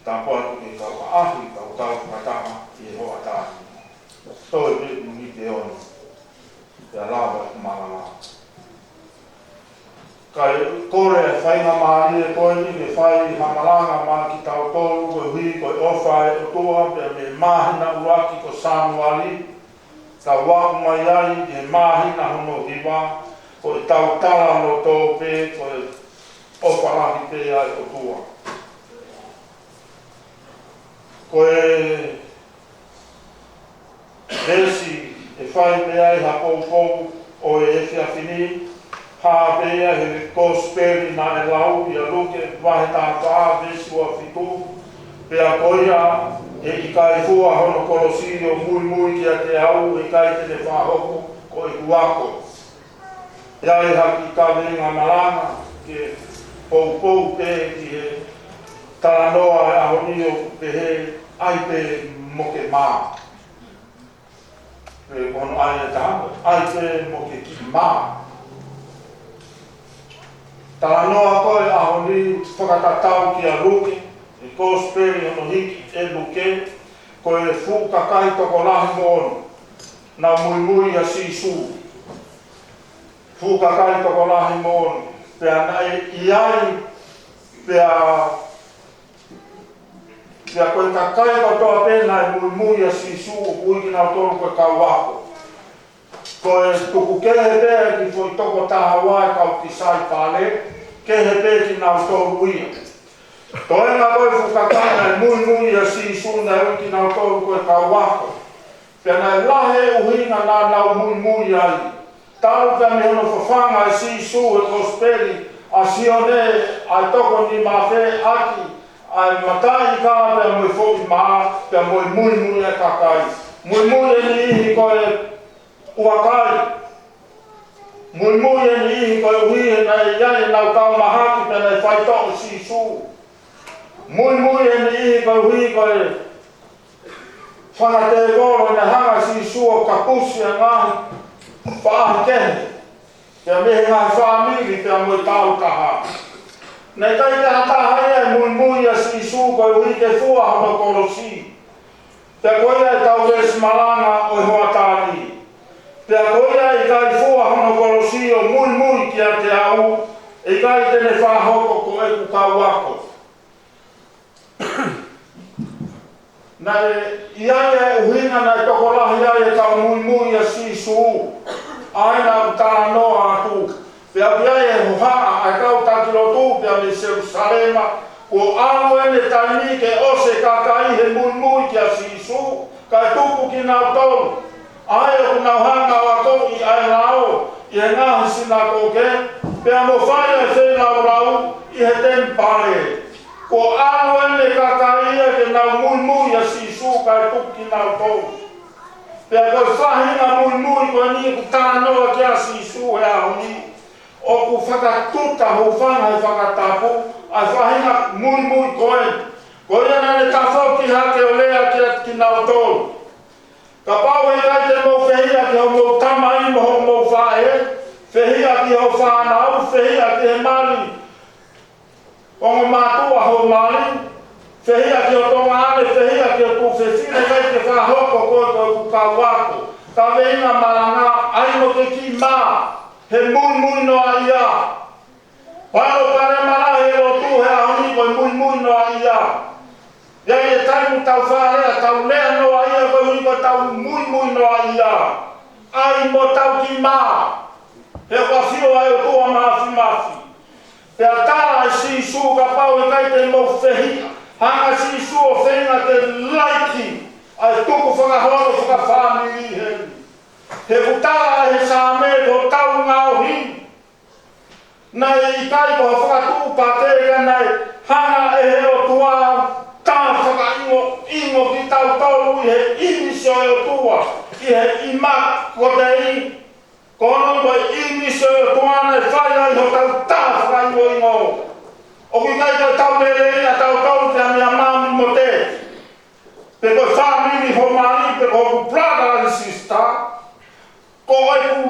tapu atu ki he kau ʻaʻahi, kau kau fakataha ʻi he hoʻatā ni. Toe pē miniti ʻe ono pea lava ʻeku malanga. Kae kole ʻa e faingamālie ko eni ke fai ha malanga maʻa kitautolu koeʻuhi ko e ʻofa ʻa e ʻOtua pea mo e māhina ʻuluaki ko Sānuali, tau aʻu mai ai ki he māhina hono hiva, ko ʻetau talanoa pē ko e ʻofa lahi pē ʻa e ʻOtua. Ko e veesi ʻe fai mei ai ha poupou ʻo e efiafi ni, hā pē ia he Kosipeli naʻe lau ʻia Luke vahe taha fā veesi ua fitu: Pea ko ia ʻe ʻikai fua hono kolosi ʻo muimui kiate au, ʻe ʻikai te ne fakahoko ko ʻeku ako. ʻI ai ha kiʻi kaveinga malanga ke poupou pē ki he talanoa ʻo e ʻaho ni ʻoku pehē, ʻai pē mo ke mā. Pe ko hono ʻai ʻe taha, ʻai pē mo ke kiʻi mā. Talanoa ko ē ʻaho ni fakatatau kia Luke, ʻi he Kosipeli hono hiki ʻe Luke, ko e fuʻu kakai tokolahi moʻoni naʻa nau muimui ʻa Sīsū. Fuʻu kakai tokolahi moʻoni. Pea naʻe ʻi ai, pea, pea ko e kakai kotoa pē naʻe muimui ʻa Sīsū ʻoku ui kinautolu ko e kau ako. Ko e tuku kehe pē ki he foʻi toko taha ua ʻa e kau tisaipale, kehe pē kinautolu ia. Toenga ko e fuʻu kakai naʻe muimui ʻa Sīsū naʻe ui kinautolu ko e kau ako. Pea naʻe lahi e ʻuhinga naʻa nau muimui ai. Talu pē mei hono fafanga ʻe Sīsū he Kosipeli ʻa Sione ʻa e toko nima afe ʻaki ʻa e mataʻi ika pea mo e foʻi mā, pea mo e muimui ʻa e kakai. Muimui e niʻihi ko e ʻuakai. Muimui e niʻihi koeʻuhi he naʻe ʻi ai ʻenau kau mahaki pea naʻe faitoʻo ʻe Sīsū. Muimui e niʻihi koeʻuhi ko e fanga tēvolo naʻe hanga ʻe Sīsū ʻo kapusi ʻa e ngaahi faʻahi kehe, pea mei he ngaahi fāmili pea mo e taautaha. Naʻe ʻikai ke ʻi ai ha taha ia ʻe muimui ʻa Sīsū koeʻuhi ke fua hono kolosi. Pea ko ia ʻetau veesi malanga ʻo e hoʻatā ni. Pea ko ia ʻe ʻikai fua hono kolosi ʻo muimui kiate au, ʻe ʻikai te ne fakahoko ko ʻeku kau ako. Naʻe ʻi ai e ʻuhinga naʻe tokolahi ai e kau muimui ʻa Sīsū, ʻa ia naʻa ku talanoa atu. Pea ʻoku ʻi ai e hohaʻa ʻa e kau taki lotu pea mei Selusalema, kuo ʻalu ʻene taimi ke ʻosi e kakai he muimui kia Sīsū, kae tuku kinautolu, ʻa ia ʻoku nau hanga ʻo akoʻi ʻa e lao ʻi he ngaahi sinakoke, pea mo fai ʻa e feilaulau ʻi he temipale. Kuo ʻalu ʻene kakai ia ke nau muimui ʻia Sīsū kae tuku kinautolu. Pea ko e faʻahinga muimui ko eni ʻoku talanoa ki ai ʻa Sīsū he ʻaho ni, ʻoku fakatuta hūfanga he fakatapu ʻa e faʻahinga muimui ko ē. Ko ia naʻa ne tafoki hake ʻo lea kiate kinautolu: Kapau ʻe ʻikai te mou fehiʻa ki hoʻomou tamai mo hoʻomou faʻē, fehiʻa ki hoʻo fānau, fehiʻa ki he mali ʻo ongo mātuʻa hoʻo mali, fehiʻa ki hoʻo tuongaʻane, fehiʻa ki hoʻo tuofefine, ʻikai te fakahoko koe ko ʻeku kau ako. Kaveinga malanga, ʻai mo ke kiʻi mā he muimui noaʻia. Palopalema lahi he lotu he ʻaho ni ko e muimui noaʻia. ʻI ai e taimi ʻoku tau faʻa lea, tau lea noaʻia koeʻuhi ko ʻetau muimui noaʻia. ʻAi mo tau kiʻi mā, he ʻoku ʻafio ʻa e ʻOtua Māfimafi. Pea tala ʻe Sīsū, kapau ʻe ʻikai te mou fehiʻa, hanga ʻe Sīsū ʻo feinga ke laiki ʻa e tukufakaholo fakafāmili heni. He ʻoku tala ʻe he Saame, ko hotau ngaohi naʻe ʻikai ko ha fakatuʻupakē, ka naʻe hanga ʻe he ʻOtua ʻo tā fakaʻingoʻingo kitautolu ʻi he ʻīmisi ʻo e ʻOtua, ʻi he ʻImaki Dei. Ko hono ko e ʻīmisi ʻo e ʻOtua naʻe fai ai hotau tā fakaʻingoʻingo. ʻOku ʻikai ko ʻetau lelei ʻatautolu pea mei he mami mote, pe ko e fāmili ʻo e mali, pe ko hoku brother and sister. Ko ʻeku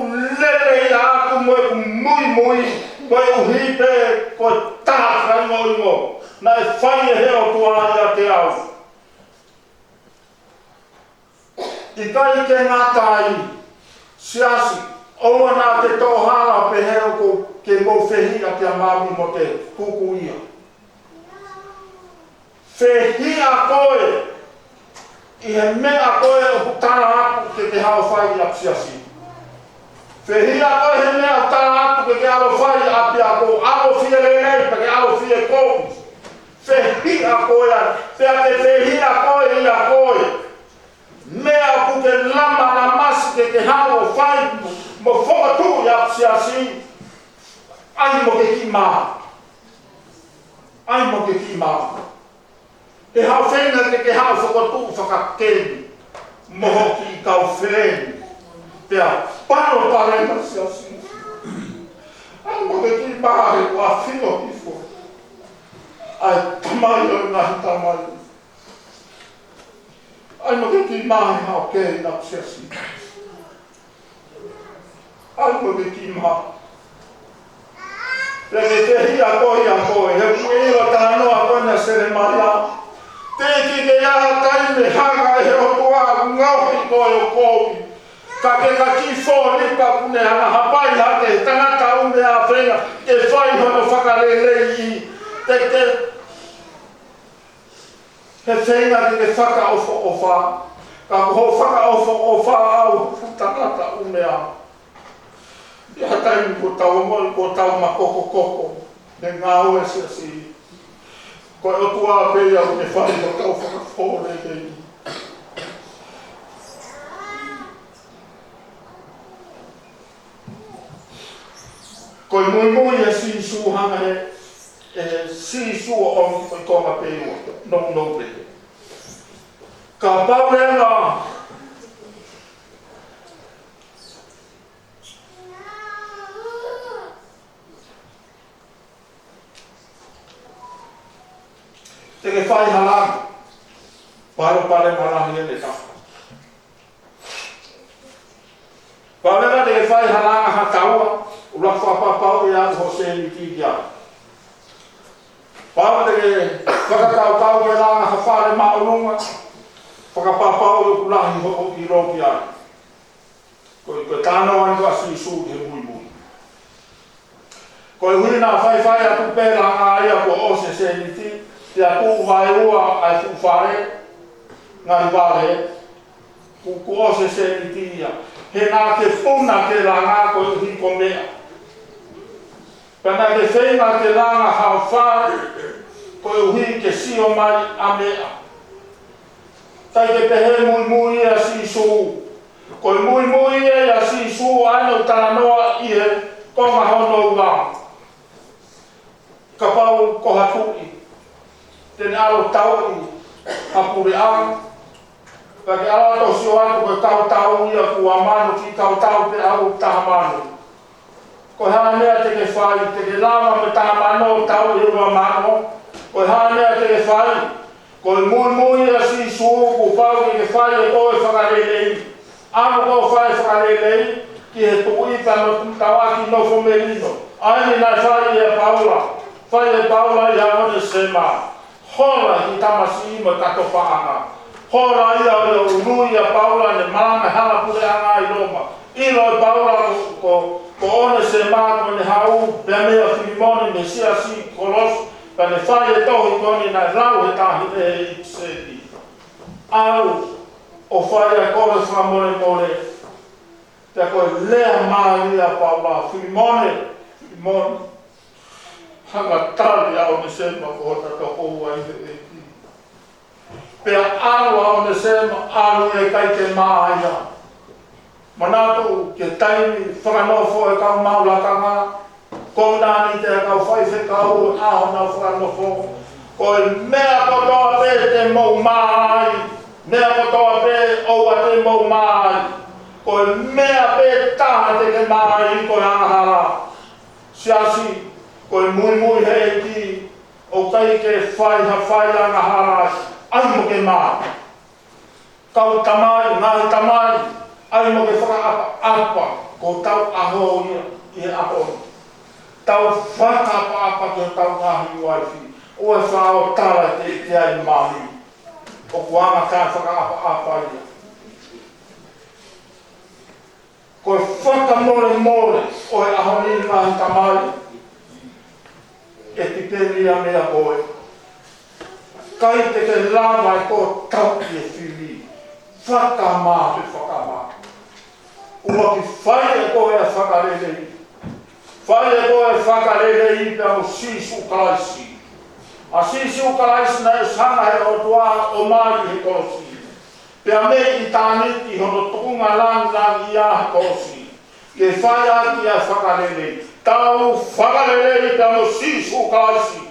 lelei ʻaʻaku mo ʻeku muimui, koeʻuhi pē ko e tā fakaʻingoʻingo naʻe fai ʻe he ʻOtua ʻiate au. ʻIkai ke ngata ai, siasi, ʻoua naʻa ke toʻo hala pehē ʻoku ke mou fehiʻa kia mami mote, tuku ia. Fehiʻa koe ʻi he meʻa ko ē ʻoku tala atu ke ke haʻu ʻo fai ʻi ʻapi siasi. Fehiʻa koe he meʻa ʻoku tala atu ke ke ʻalu ʻo fai ʻi ʻapiako, ʻalu ʻo fie lelei, pe ke ʻalu ʻo fie kovi. Fehiʻa koe ai, pea ke fehiʻa koe ʻia koe. Meʻa ʻoku ke lama lamasi ke ke haʻu ʻo fai mo, mo fokotuʻu ʻi ʻapi siasi, ʻai mo ke kiʻi mā. ʻAi mo ke kiʻi mā. Ke haʻu ʻo feinga ke ke haʻu ʻo fokotuʻu fakakemi mo hoʻo kiʻi kau feleni. Pea palopalema siasi. ʻAi mo ke kiʻi mā he ʻoku ʻafio hifo ʻa e Tamai ʻo e ngaahi tamai. ʻAi mo ke kiʻi mā he haʻu ʻo kei ʻi ʻapi siasi. ʻAi mo ke kiʻi mā. Pea ke fehiʻa koe ʻia koe, he ʻoku ʻilo e talanoa ko ena ʻa Selemaia. Teʻeki ke ʻi ai ha taimi ʻe hanga ʻe he ʻOtua ʻo ngaohi koe ʻo kovi. Ka ke ka kiʻi fōlipa kuo ne hanga ʻo hapai hake he tangata ʻumea, feinga ke fai hono fakaleleiʻi. Te ke He feinga ke ke fakaʻofoʻofa, ka ko hoʻo fakaʻofoʻofa ʻa e fuʻu tangata ʻumea. ʻI ha taimi kuo tau ongoʻi kuo tau makokokoko he ngāue siasi, ko e ʻOtua pē ia ʻoku ne fai hotau fakafōleleʻi. Ko e muimui ʻa Sīsū, hanga ʻe, ʻe Sīsū ʻo ʻomi ko e konga pē ʻe ua, nounou pē. Kapau leva te ke fai ha langa, palopalema lahi ʻe taha. Pea leva te ke fai ha langa ha taua, ʻuluaki fakapapauʻi ʻe ʻalu hoʻo sēniti ki ai. Pea te ke fakakaukau ke langa ha fale māʻolunga, fakapapauʻi ʻoku lahi hoʻo ʻilo ki ai. Ko e, ko e talanoa eni ʻa Sīsū ki he muimui. Koeʻuhi naʻa faifai atu pē langa ia kuo ʻosi e sēniti, pea tuʻu vaeua ʻa e fuʻu fale, ngaahi vale, kuo, kuo ʻosi e sēniti ia. He naʻa ke puna ke langa koeʻuhi ko e meʻa. Ka naʻa ke feinga ke langa haʻo fale, koeʻuhi ke sio mai ʻa meʻa. ʻIkai ke pehē muimui ia ʻa Sīsū. Ko e muimui ia ʻa Sīsū ʻa ē naʻe talanoa ʻi he konga hono ua. Kapau ko ha tuʻi, te ne ʻalu ʻo tauʻi ha puleʻanga. Pea ke ʻalu ʻo sio atu ko e kau tau ia ʻe ua mano, kiʻi kau tau pē ʻe taha mano. Ko e hā e meʻa te ke fai? Te ke lava mo e taha mano ʻo tauʻi e ua mano? Ko e hā e meʻa te ke fai? Ko e muimui ʻa Sīsū, kuo pau ke ke fai ʻe koe e fakalelei. ʻAlu koe ʻo fai e fakalelei ki he tuʻi pea mo e tauʻaki nofo melino. ʻA eni naʻe fai ʻe Paula. Fai ʻe Paula ʻia ʻOnesema. Hola e tamasiʻi mo e kato paʻanga. Hola ia ʻo ului ʻa Paula ʻene malanga he hala puleʻanga ʻi Loma. ʻIlo ʻe Paula ko, ko, ko ʻOnesema ko ʻene haʻu pea meia Filimone mei he siasi Kolose, pea ne fai e tohi ko eni naʻe lau he taʻahine ʻi ʻipiseli. ʻAlu ʻo fai ʻa e kole fakamolemole. Pea ko e lea mālie ʻa Paula, Filimone, Filimone, hanga tali ʻa ʻOnesema ko hota tokoua ʻi he ʻEiki. Pea ʻalu ʻa ʻOnesema, ʻalu ʻo ʻikai ke mā ia. Manatu ki he taimi fakanofo e kau maʻu lakanga, ko ʻenau nite e kau faifekau ʻi he ʻaho naʻa nau fakanofo. Ko e meʻa kotoa pē te mou mā ai, meʻa kotoa pē ʻoua te mou mā ai. Ko e meʻa pē taha te ke mā ai ko e angahala. Siasi, ko e muimui he ʻEiki, ʻoku ʻikai ke fai ha fai angahala ai, ʻai mo ke mā. Kau tamai, ngaahi tamai, ʻai mo ke fakaʻapaʻapa, ko hotau ʻaho ia ʻi he ʻaho ni. Tau fakaʻapaʻapa ki hotau ngaahi uaifi, ʻoua ʻe fai ʻo tala ʻe te ai mali. ʻOku anga ʻetau fakaʻapaʻapa ia. Ko e fakamolemole ʻo e ʻaho ni ngaahi tamai, ʻe tipeni ia meia koe. ʻIkai te ke lava ʻe koe ʻo tauʻi e fili. Fakamā pe fakamā. ʻUluaki, fai ʻe koe e fakalelei. Fai ʻe koe e fakalelei pea mo Sīsū Kalaisi. ʻA Sīsū Kalaisi naʻe ʻosi hanga he ʻOtua ʻo mali he kolosi. Pea mei ʻitāniti hono tuʻunga langilangiʻia he kolosi, ke fai ʻaki ʻa e fakalelei. Tau fakalelei pea mo Sīsū Kalaisi.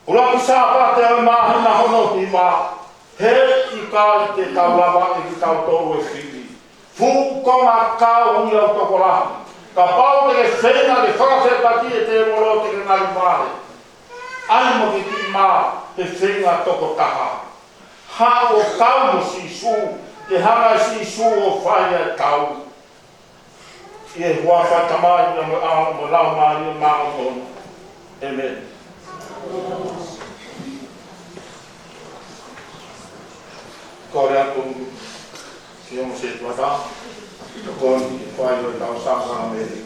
ʻUluaki Sāpate ʻo e māhina hono hiva, he ʻikai te tau lava ʻe kitautolu e fili. Fuʻu konga kau ia ʻoku tokolahi. Kapau te ke feinga ke fakafepaki e tēvolo te ke ngali vale. ʻAi mo ke kiʻi mā he feinga tokotaha. Haʻu ʻo kau mo Sīsū, ke hanga ʻe Sīsū ʻo fai ʻa e tau. ʻI he huafa ʻo e Tamai, mo e ʻAlo, mo e Laumālie Māʻoniʻoni. ʻĒmeni. Kole atu ki he ongo sētuata, tokoni ke fai ʻetau sākalamēniti.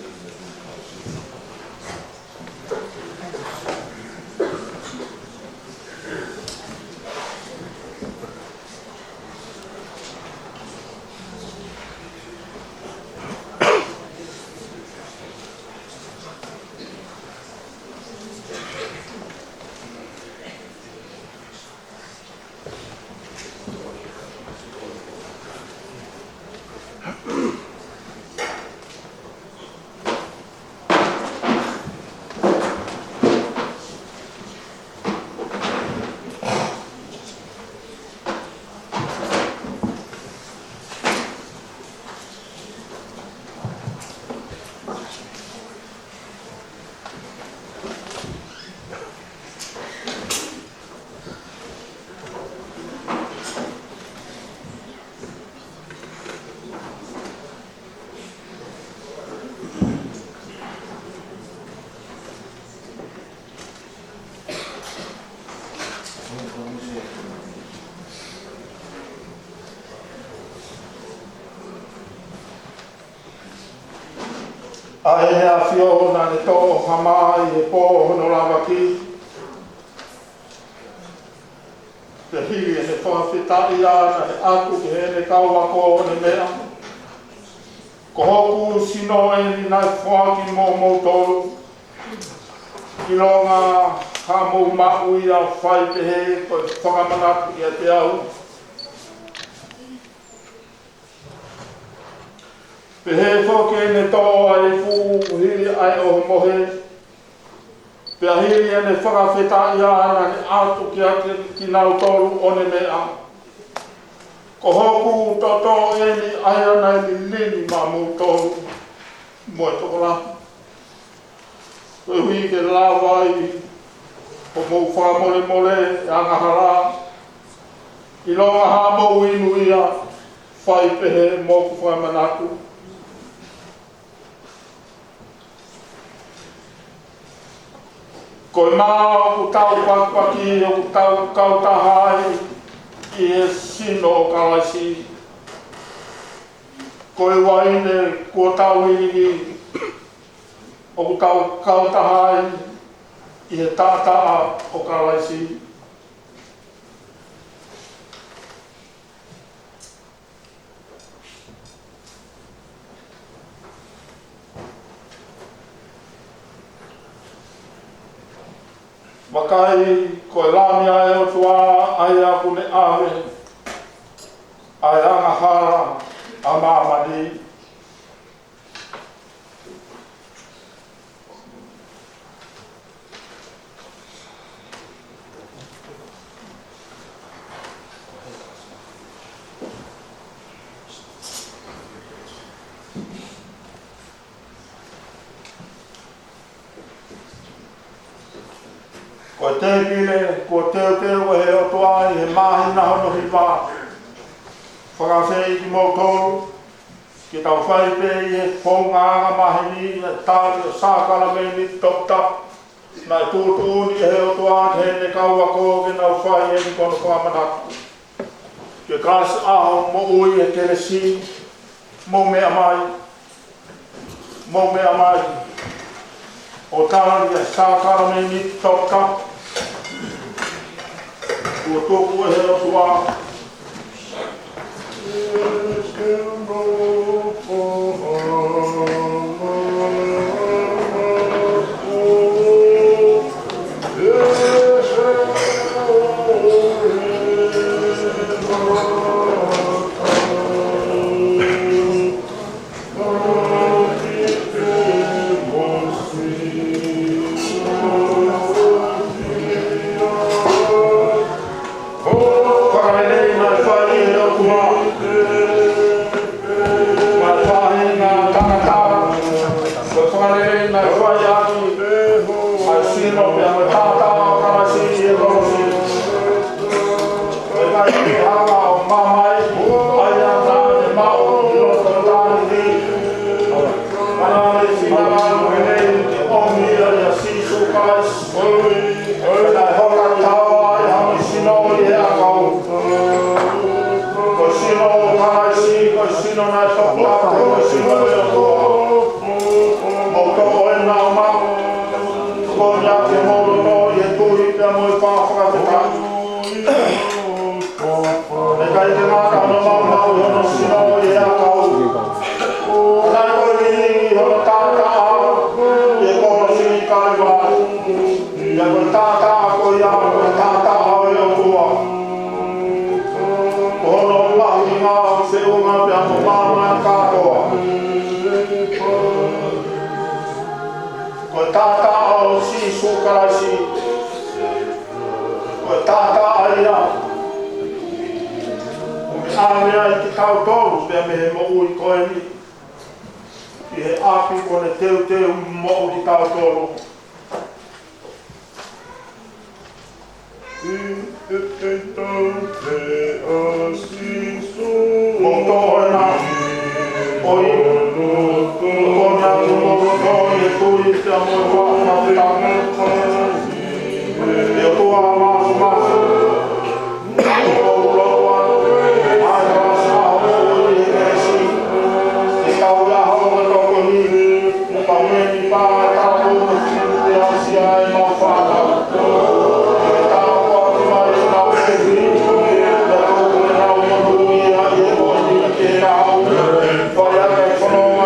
ʻA ʻEne ʻAfio naʻa ne toʻo ʻo hā mai ʻi he pō hono lavaki, pea hili ʻene fakafetaʻi naʻa ne ʻatu ki heʻene kau ako ʻo ne meʻa. Ko hoku sino eni naʻe foaki mo moutolu. ʻIlonga haʻamou maʻu ia, fai pehē ko e fakamanatu kiate au. Pehē foki ʻene toʻo ʻa e ipu hili ʻa e ʻohomohe, pea hili ʻene fakafetaʻi naʻa ne ʻatu kiate kinautolu ʻo ne meʻa: Ko hoku toto eni ʻa ia naʻe lilini maʻamoutolu mo e tokolahi. Koeʻuhi ke lava ai hoʻomou fakamolemole ʻa e angahala, ʻilonga haʻamou inu ia, fai pehē mo hoku fakamanatu. Ko e mā ʻoku tau pakipaki, ʻoku tau kautaha ai ʻi he sino ʻo Kalaisi. Ko e uaine kuo tau ilingi, ʻoku tau kautaha ai ʻi he taʻataʻa ʻo Kalaisi. Vakai, ko e Lami ʻa e ʻOtua, ʻa ia ʻoku ne ʻave ʻa e angahala ʻa māmani. Ko e tēpile kuo teuteu ʻe he ʻOtua ʻi he māhina hono hiva, fakaafeʻi kimoutolu ke tau fai pē ʻi he founga angamaheni ʻa e tali ʻo e sākalamēniti toputapu naʻe tuʻutuʻuni ʻe he ʻOtua ki heʻene kau ako ke nau fai eni ko hono fakamanatu. Ke kasi ʻa hoʻo moʻui ʻi he kelesi. Mou meʻa mai. Mou meʻa mai ʻo tali ʻa e sākalamēniti toputapu kuo tuku ʻe he ʻOtua. Fakalelei naʻe fai ʻe he ʻOtua maʻa e faʻahinga tangata. Ko e fakalelei naʻe fai ʻaki ʻa e sino pea mo e taʻataʻa ʻo Kalaisi ʻi he kolosi. Ko e ʻikai ke hanga ʻo maʻu mai ʻa ia naʻa ne maʻu ʻi loto ʻitāniti. Ka naʻa ne finangalo lelei ke ʻomi ia ʻia Sīsū Kalaisi. Pea naʻe hoka taua ai hono sino ʻi he ʻakau. Ko e sino ʻo Kalaisi, ko e sino naʻe toputapu, ko e sino ʻo e ʻOtua. Mou toʻo ena ʻo maʻu, tokoni ʻaki homou loto ʻi he tui pea mo e fakafetaʻi. Naʻe ʻikai ke ngata hono maʻu ʻi hono sino ʻi he ʻakau, ka naʻe toe lilingi hono taʻataʻa ʻi he kolosi ʻi Kalivalai. Pea ko e taʻataʻa ko ia, ko e taʻataʻa ʻo e ʻOtua. Ko hono mahuʻinga ʻoku feʻunga pea mo māmani kātoa. Ko e taʻataʻa ʻo Sīsū Kalaisi. Ko e taʻataʻa ia ʻoku ne ʻave ai kitautolu pea mei he moʻui ko eni ʻi he ʻapi kuo ne teuteu moʻo kitautolu. Mou toʻo ena ʻo inu, ko e tokoni ʻaki homou loto ʻi he tui pea mo e fakafetaʻi. ʻE ʻOtua māfimafi, ʻoku ou lotu atu ʻa e kalasi ʻa hoʻo ʻEiki Sīsū Kalaisi ke tau ʻi ai hono tokoni, pea mo e ʻipa ʻa e Taupotu, ke aʻusia ai ʻemau fānau, ke tāpuaki mai ʻemau fefine, pea tuku ʻenau motuʻa ʻi he moʻui ke nau fai ʻaki e fononga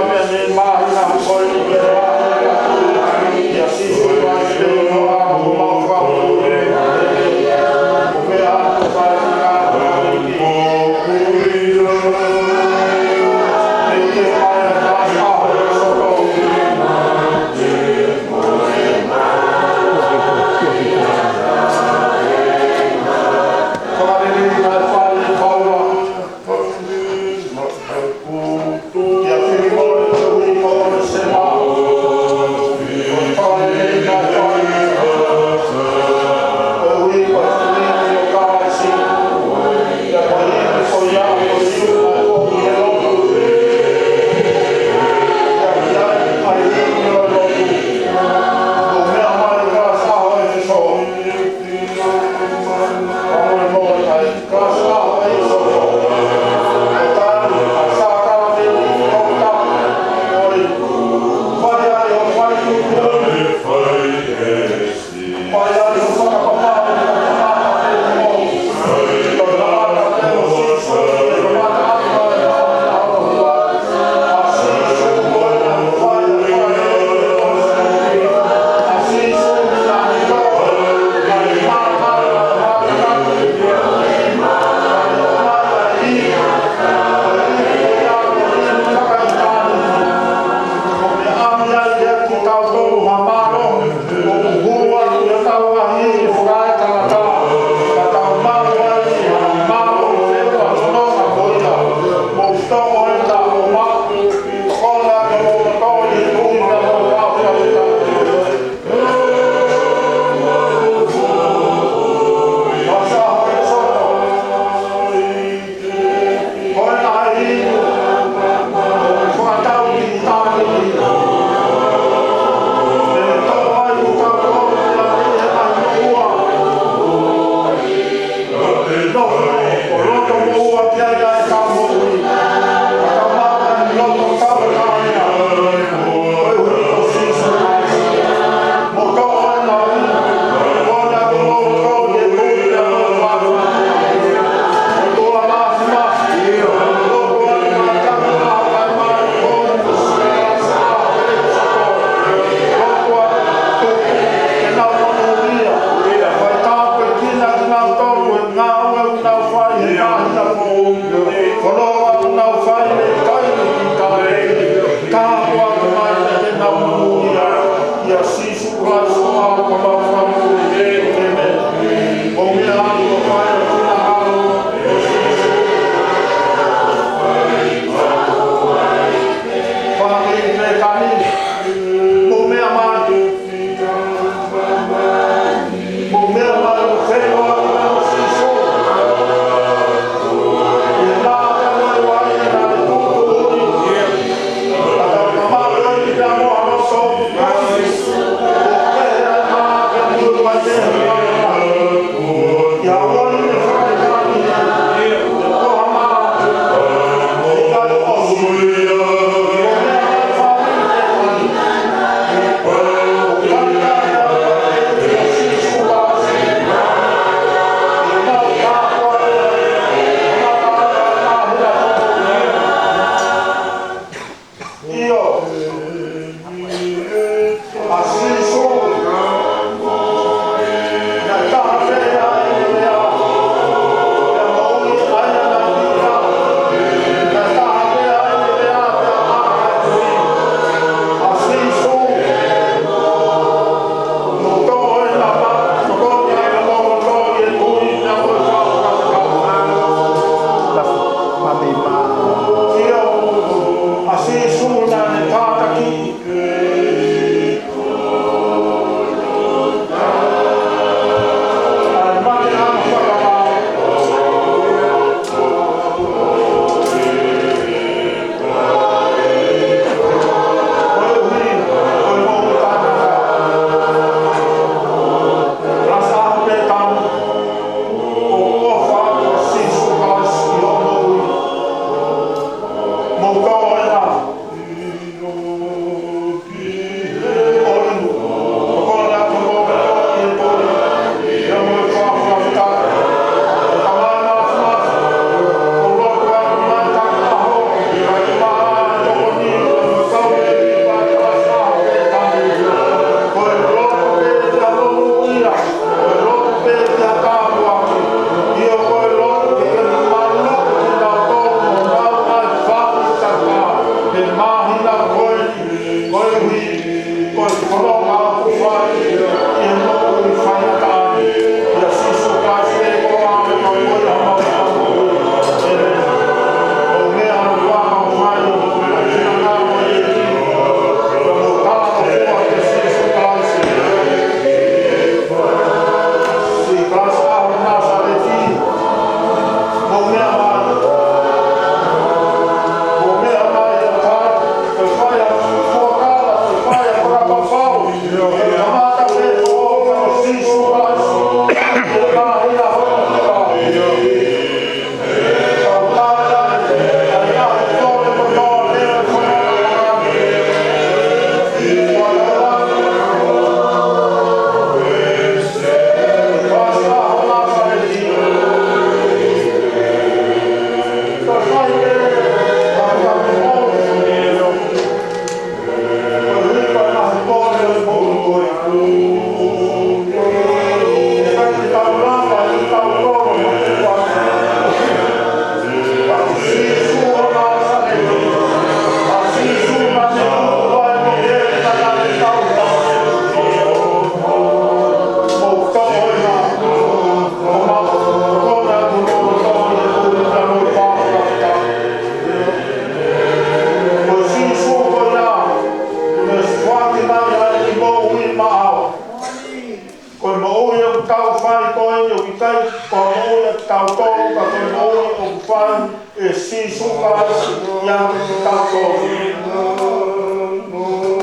Fai ko eni ʻoku ʻikai ko e moʻui ʻa kitautolu, ka ko e moʻui ʻoku fai ʻe Sīsū Kalaisi ʻiate kitautolu.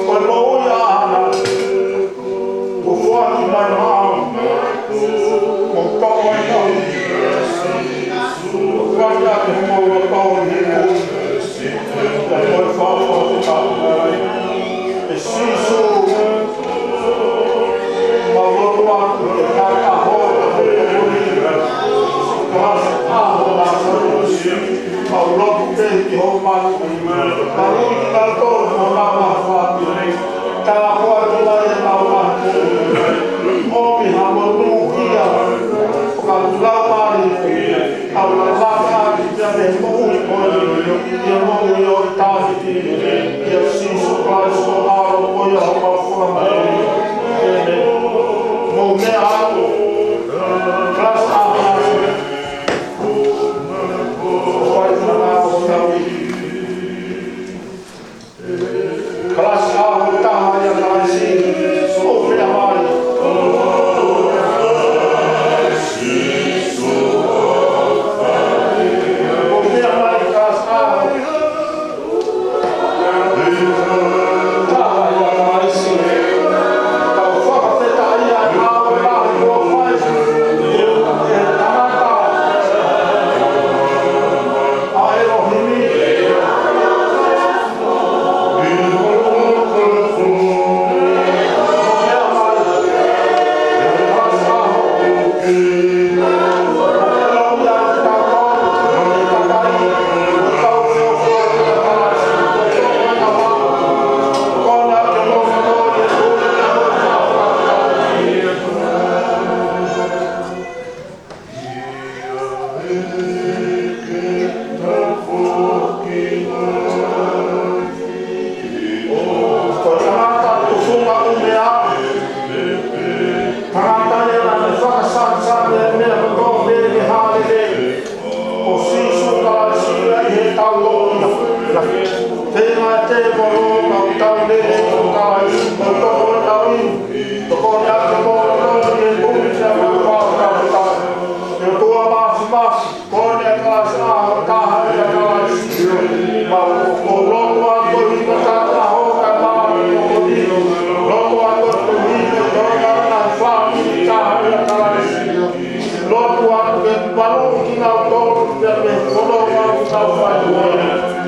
Ko e moʻui ʻaʻana, kuo foaki mai maʻau, mo toko e kau. Kuo foaki ʻaki homau loto ʻi he kui. Ko e fakafoki ʻa e ʻe Sīsū, mau lotu atu ke tau ʻaho, kalasi ʻaho Lāsalosi, mau lotu ke ki ho malu, malu ki tau tō, mo nā mahuaki, tā koa ki lai e mau mahu, ʻomi ha monūʻia, fakatulaumālie, ʻAulalata ki te ame moʻui ko eni, ʻi he moʻui ʻo ʻitāniti, ʻia Sīsū Kalaisi ko e ʻAlo ko ia homau Fakamoʻui. ʻĒmeni. Mou meʻa atu. Kalasi ʻaho Lāsalosi. Fai ʻa e ngāue ʻo tau i. Kalasi ʻaho taha ʻia Kalaisi, ʻo meʻa mai. ʻO meʻa mai kalasi ʻaho taha ʻia Kalaisi. Tau fakafetaʻi ʻa e ngāue lahi kuo fai ʻe he tangata ʻa ʻElohimi. Ko e tangata tufunga ʻumea, tangata ia naʻa ne fakasāsā e meʻa kotoa pē ke hālele, ko Sīsū Kalaisi ia ʻi he tau loʻi. Tēnā e tēvolo, mau tau lele ʻo Kalaisi, mau toko tau i, toko ni ake mo toko ni e kumi kia mau pau kapita. ʻE ʻOtua Māfimafi, ko eni kalasi ʻaho taha ʻia Kalaisi. Mau ʻoku lotu atu ʻi he taʻataʻo ka mau ʻoku ni. Lotu atu ʻi he taʻataʻo ka mau fāmili taha ʻia Kalaisi. Lotu atu ke malu kinautolu pea mo e fononga ʻoku nau fai.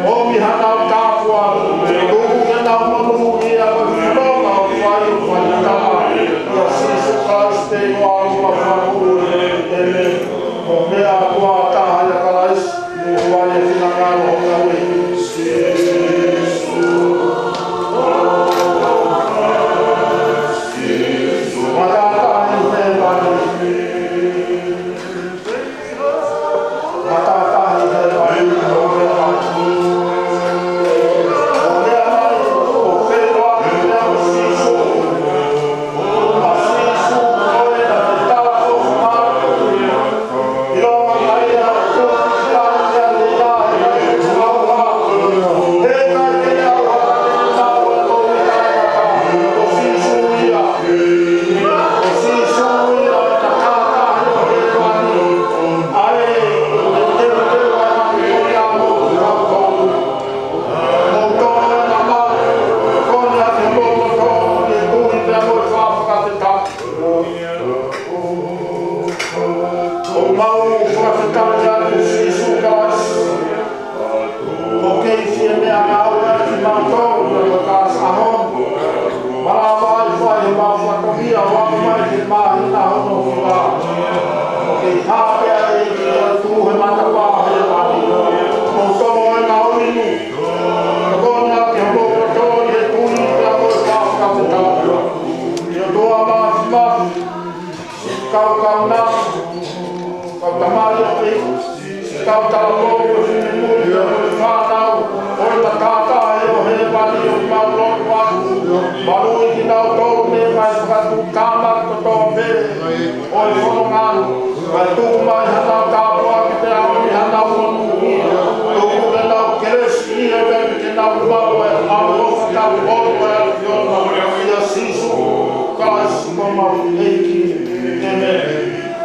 ʻOmi hanau tāpuaki, tuku ke nau monūʻia mo e fononga ʻoku fai, ʻoku fai taha. ʻIa Sīsū Kalaisi te ʻoua ʻe mau fakamoʻui. ʻĒmeni. Mou meʻa atu ʻa taha ʻia Kalaisi, ʻoku ʻi ai e finangalo ʻo hotau ʻEiki. Matātahi he vani. Matātahi he vani, mou meʻa mai. Mou meʻa mai, ʻo fēloa, meʻa mo Sīsū. ʻOku mau fakafetaʻi atu Sīsū Kalaisi. ʻOku kei fie meʻangāue ʻa kimautolu ʻi he kalasi ʻaho ni. Malava ai fai homau fatongia ʻo aʻu mai ki he māhina hono fā. ʻOku kei hā pē ʻa e ʻEiki ʻo tuʻu he matapā he vani. Mou tomo e ngaahi inu. Tokoni atu ki homou loto ʻi he tui pea mo e fakafetaʻi. ʻE ʻOtua Māfimafi, kau kaunanga, kau tamai ʻo e, kau talavou ʻo e finemui, kau fānau ʻo e matātahi ʻo hēvani ʻoku mau lotu atu. Maluʻi kinautolu mei he ngaahi fakatuʻutāmaki kotoa pē ʻo e fononga ni. Kae tuku mai hanau tāpuaki pea ʻomi hanau monūʻia. Tuku ke nau kelesi ʻi he ʻEiki ke nau maʻu e ʻaloʻofa taupotu ʻa e ʻAfiona. ʻIa Sīsū Kalaisi ko homau ʻEiki. ʻĒmeni.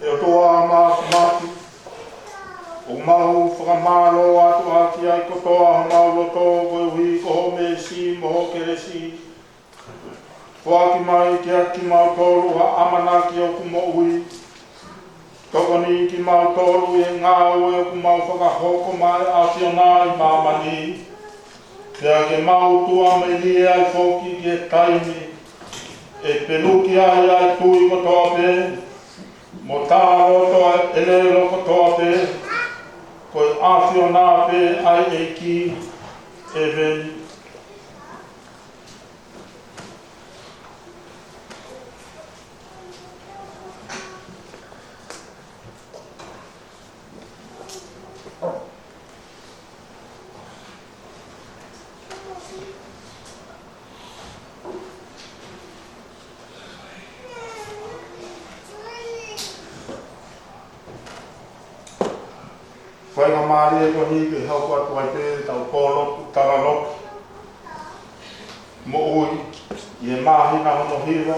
ʻE ʻOtua māfimafi, ʻoku mau fakamālō atu ʻaki ai kotoa homau loto koeʻuhi ko hoʻo meesi mo hoʻo kelesi. Foaki mai kiate kimautolu ha ʻamanaki ʻoku moʻui. Tokoni kimautolu ʻi he ngāue ʻoku mau fakahoko maʻa e ʻAfiona ʻi māmani. Pea ke mau tuʻumelie ai foki ki he taimi ʻe peluki ai ʻa e tui kotoa pē, mo talaloto ʻa e ʻelelo kotoa pē, ko e ʻAfiona pē ʻa e ʻEiki. ʻEmeni. Faingamālie ko eni ke hoko atu ai pē ʻetau pōlotu talaloto moʻui ʻi he māhina hono hiva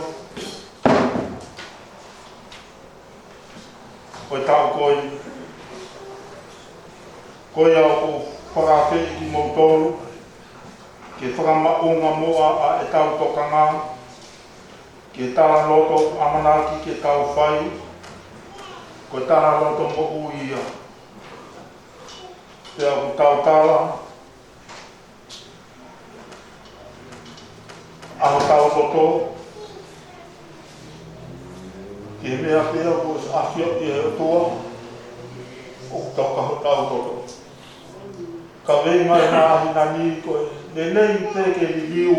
ʻo e taʻu ko eni. Ko ia ʻoku ou fakaafeʻi kimoutolu ke fakamaʻunga muʻa ʻa ʻetau tokanga ki he talaloto ʻoku ʻamanaki ke tau fai, ko e talaloto moʻui ia. Pea ʻoku tau tala ʻa hotau loto ki he meʻa pē ʻoku ʻafioʻi ʻe he ʻOtua ʻoku toka hotau loto. Ka ʻi he māhina ni ko e lelei pē ke liliu,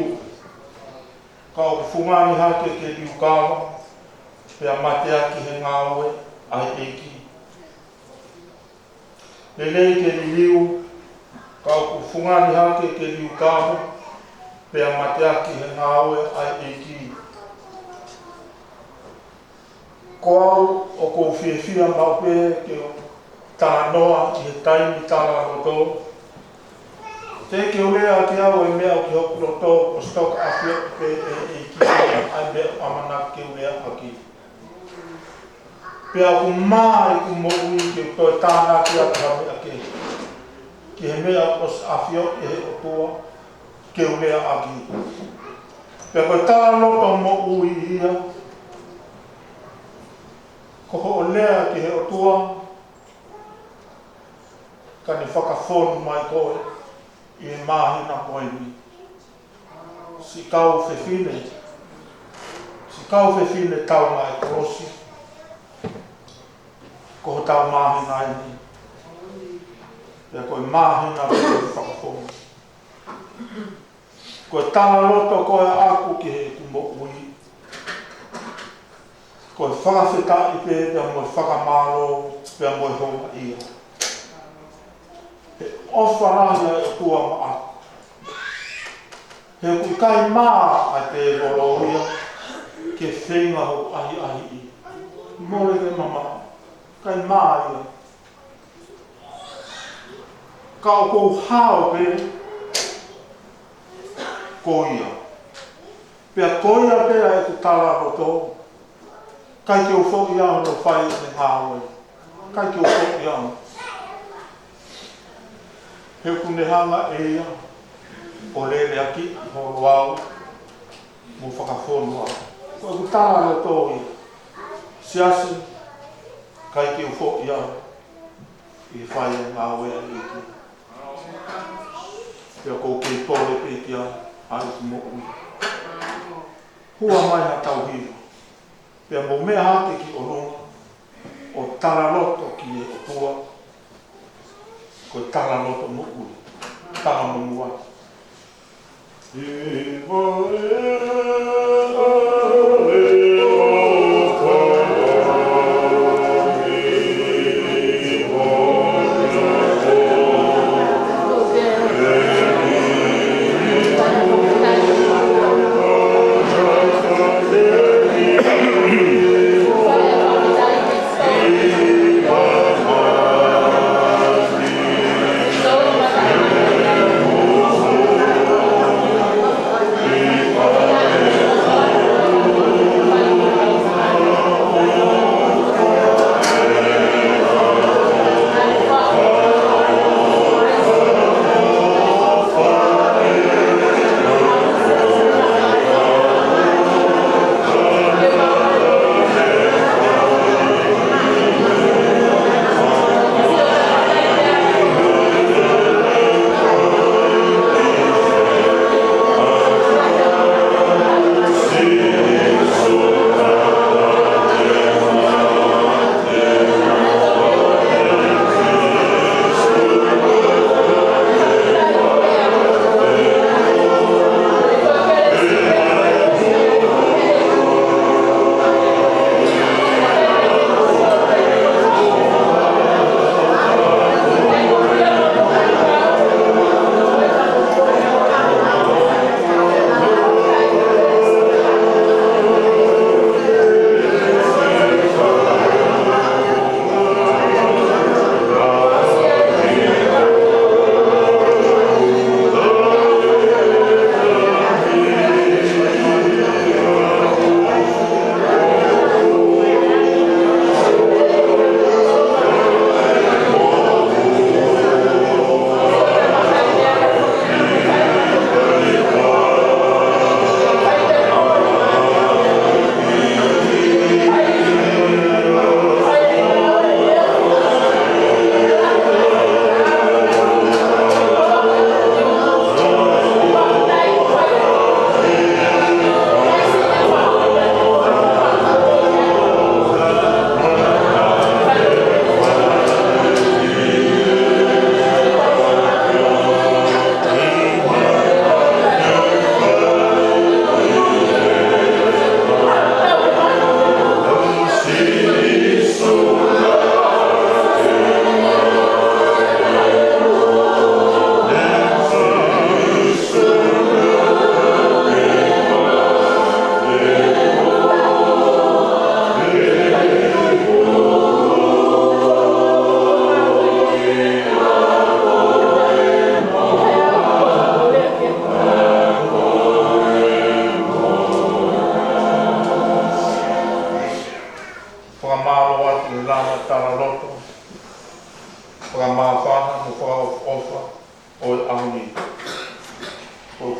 ka ʻoku fungani hake ke liukava, pea mateaki he ngāue ʻa e ʻEiki. Lelei ke liliu, Ka ʻoku fungani hake ke liukamo, pea mateaki he ngāue ʻa e ʻEiki. Ko au ʻoku ou fiefia maʻu pē ke u talanoa ʻi he taimi talaloto. Teʻeki ke u lea ʻaki au e meʻa ʻoku ʻi hoku loto, ʻosi toka ʻafioʻi pē ʻe he ʻEiki ʻa e meʻa ʻoku ʻamanaki ke u lea ʻaki. Pea ʻoku mā ʻeku moʻui ke u toe tānaki atu ha meʻa kehe ki he meʻa ʻoku ʻosi ʻafioʻi ʻe he ʻOtua ke u lea ʻaki. Pea ko e talaloto moʻui ia, ko hoʻo lea ki he ʻOtua, ka ne fakafonu mai koe ʻi he māhina ko eni. Siʻi kau fefine, siʻi kau fefine tau mai kolosi, ko hotau māhina eni. Pea ko e māhina ko e fakafonu. Ko e talaloto ko ē ʻaʻaku ki heʻeku moʻui, ko e fakafetaʻi pē pea mo e fakamālō pea mo e houngaʻia. He ʻofa lahi ʻa e ʻOtua maʻaku. He ʻoku ʻikai mā ʻa e tēvolo ia ke feinga hoku ʻahiʻahiʻi. Mole ke mamaʻo. ʻIkai mā ia. Ka ʻoku ou hao pē ko ia. Pea ko ia pē ʻa ʻeku talaloto. ʻIkai ke u foʻi au ʻo fai ʻene ngāue. ʻIkai ke u foʻi au. He ʻoku ne hanga ʻe ia ʻo leleakiʻi holo au mo fakafonu au. Ko ʻeku talaloto ia. Siasi, ʻikai ke u foʻi au ʻi he fai ʻa e ngāue ʻa e ʻEiki. Pea ʻoku ou kei kole pē ki ai ʻa ʻeku moʻui. Hua mai ha tau hiva. Pea mou meʻa hake ki ʻolunga ʻo talaloto ki he ʻOtua. Ko e talaloto moʻui. Tala mo muai.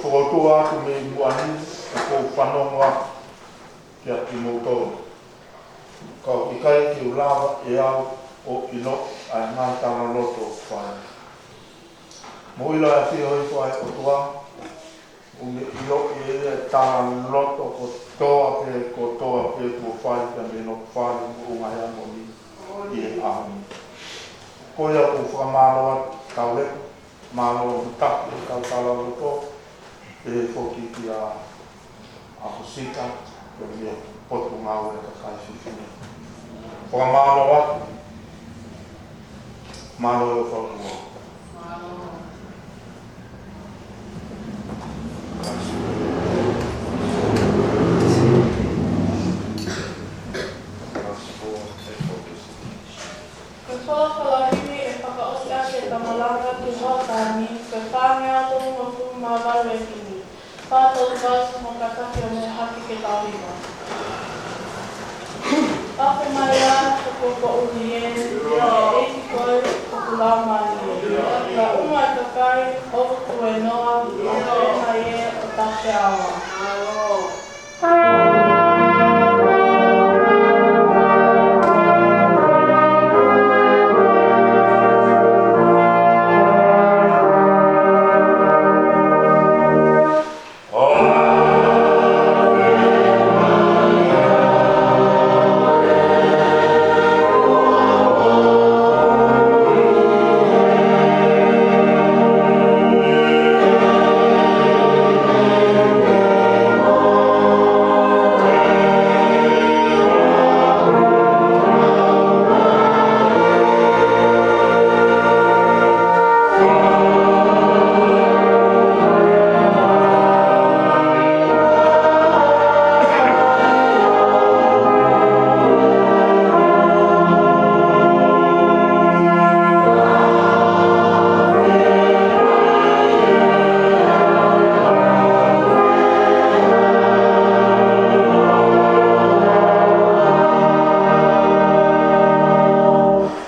Fokotuʻu atu mei muʻa ni, ʻoku ou fanongo atu kiate kimoutolu. Ka ʻoku ʻikai ke u lava ʻe au ʻo ʻilo ʻa e ngaahi talaloto ʻoku fai. Mou ʻilo ʻa e fie hoi fai ʻOtua, ʻoku ne ʻilo ʻe ia e talaloto kotoa pē, kotoa pē kuo fai pea mei he nofo fale mo e ngaahi ʻaho ni ʻi he ʻaho ni. Ko ia ʻoku ou fakamālō atu, tau leku, mālō ʻetau taki ʻetau talaloto, ʻe foki kia ʻAfosita, pea mei he Potungāue ʻa e Kakai Fefine. Fakamālō atu, mālō e fakua. Ko e folofola himi ʻe fakaʻosi ʻaki ʻetau malanga ki he hoʻatā ni, ko e fāngeau tolungofulu mā valu ʻe himi. Fā tolu valu mo kātaki ʻo ne hake ke tau hiva. Afe mai ā, ko hoku ʻuhi ē, ʻa e ʻEiki koe, ko hoku laumālie. Ka ʻuhinga ʻa e kakai, ʻoku tuēnoa, ʻo pehē mai ē ʻo tafe aoa.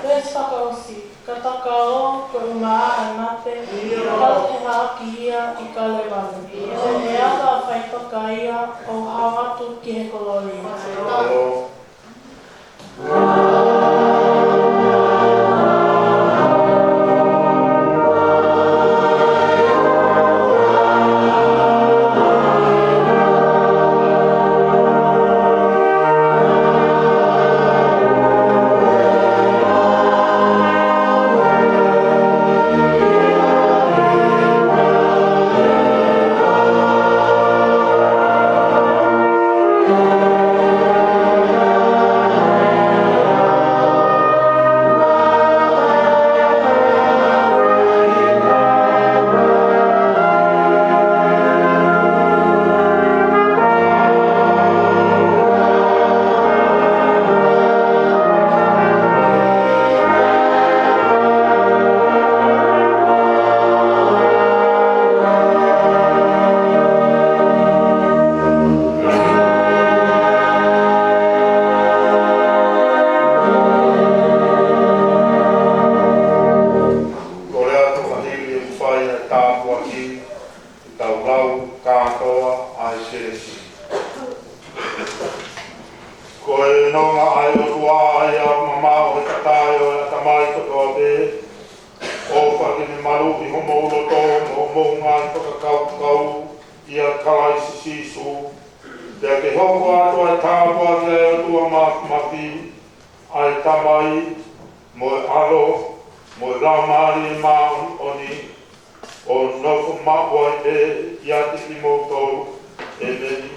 Veesi fakaʻosi. Ka ta ka ō, ko e ʻumaʻā ʻa e mate, ka te haʻaki ia ʻi Kalevale. Ko e ʻata ʻa e faifakaia, ʻo hao atu ki he kolōlia. Kole atu ka hili ʻoku fai ʻa e tāpuaki, ʻetau lau kātoa ʻa e kelesi. Ko e nonga ʻa e ʻOtua ʻa ia mamaʻo he katai ʻo e ʻatamai kotoa pē, ʻofa ke ne maluʻi homou loto mo hoʻomou ngaahi fakakaukau ʻia Kalaisi Sīsū, pea ke hoko atu ʻa e tāpuaki ʻa e ʻOtua Māfimafi, ʻa e Tamai, mo e ʻAlo, mo e Laumālie Māʻoniʻoni, ʻo nofo maʻu ai pē ʻiate kimoutolu. ʻEmeni.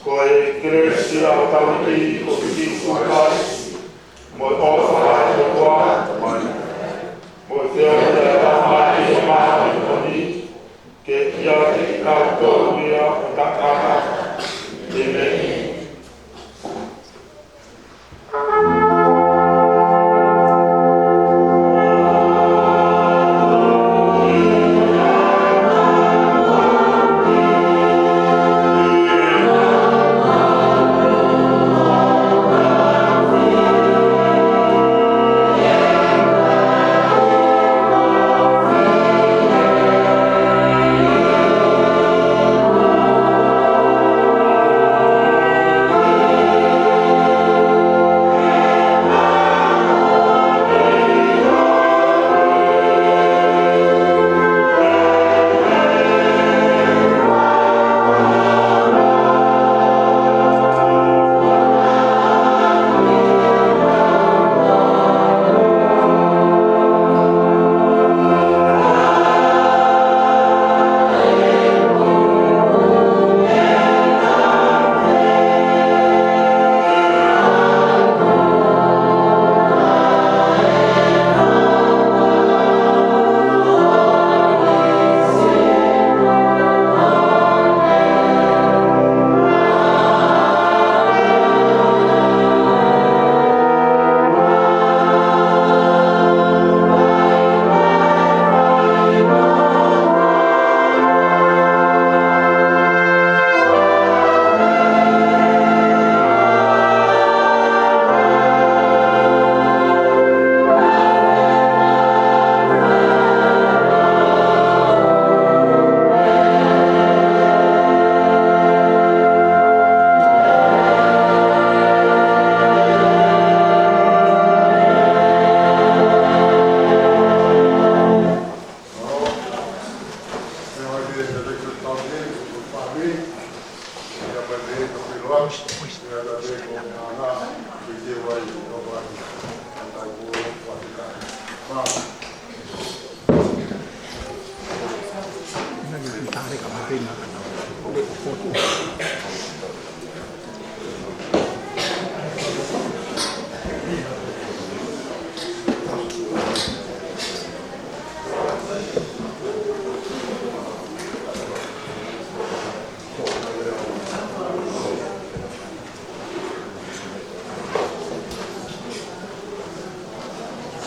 Ko e kelesi ʻa hotau ʻEiki ko Sīsū Kalaisi, mo e ʻofa ʻa e ʻOtua Tamai, mo e feohi ʻa e Laumālie Māʻoniʻoni, ke ʻiate kitautolu ia ʻo taʻengata. ʻEmeni.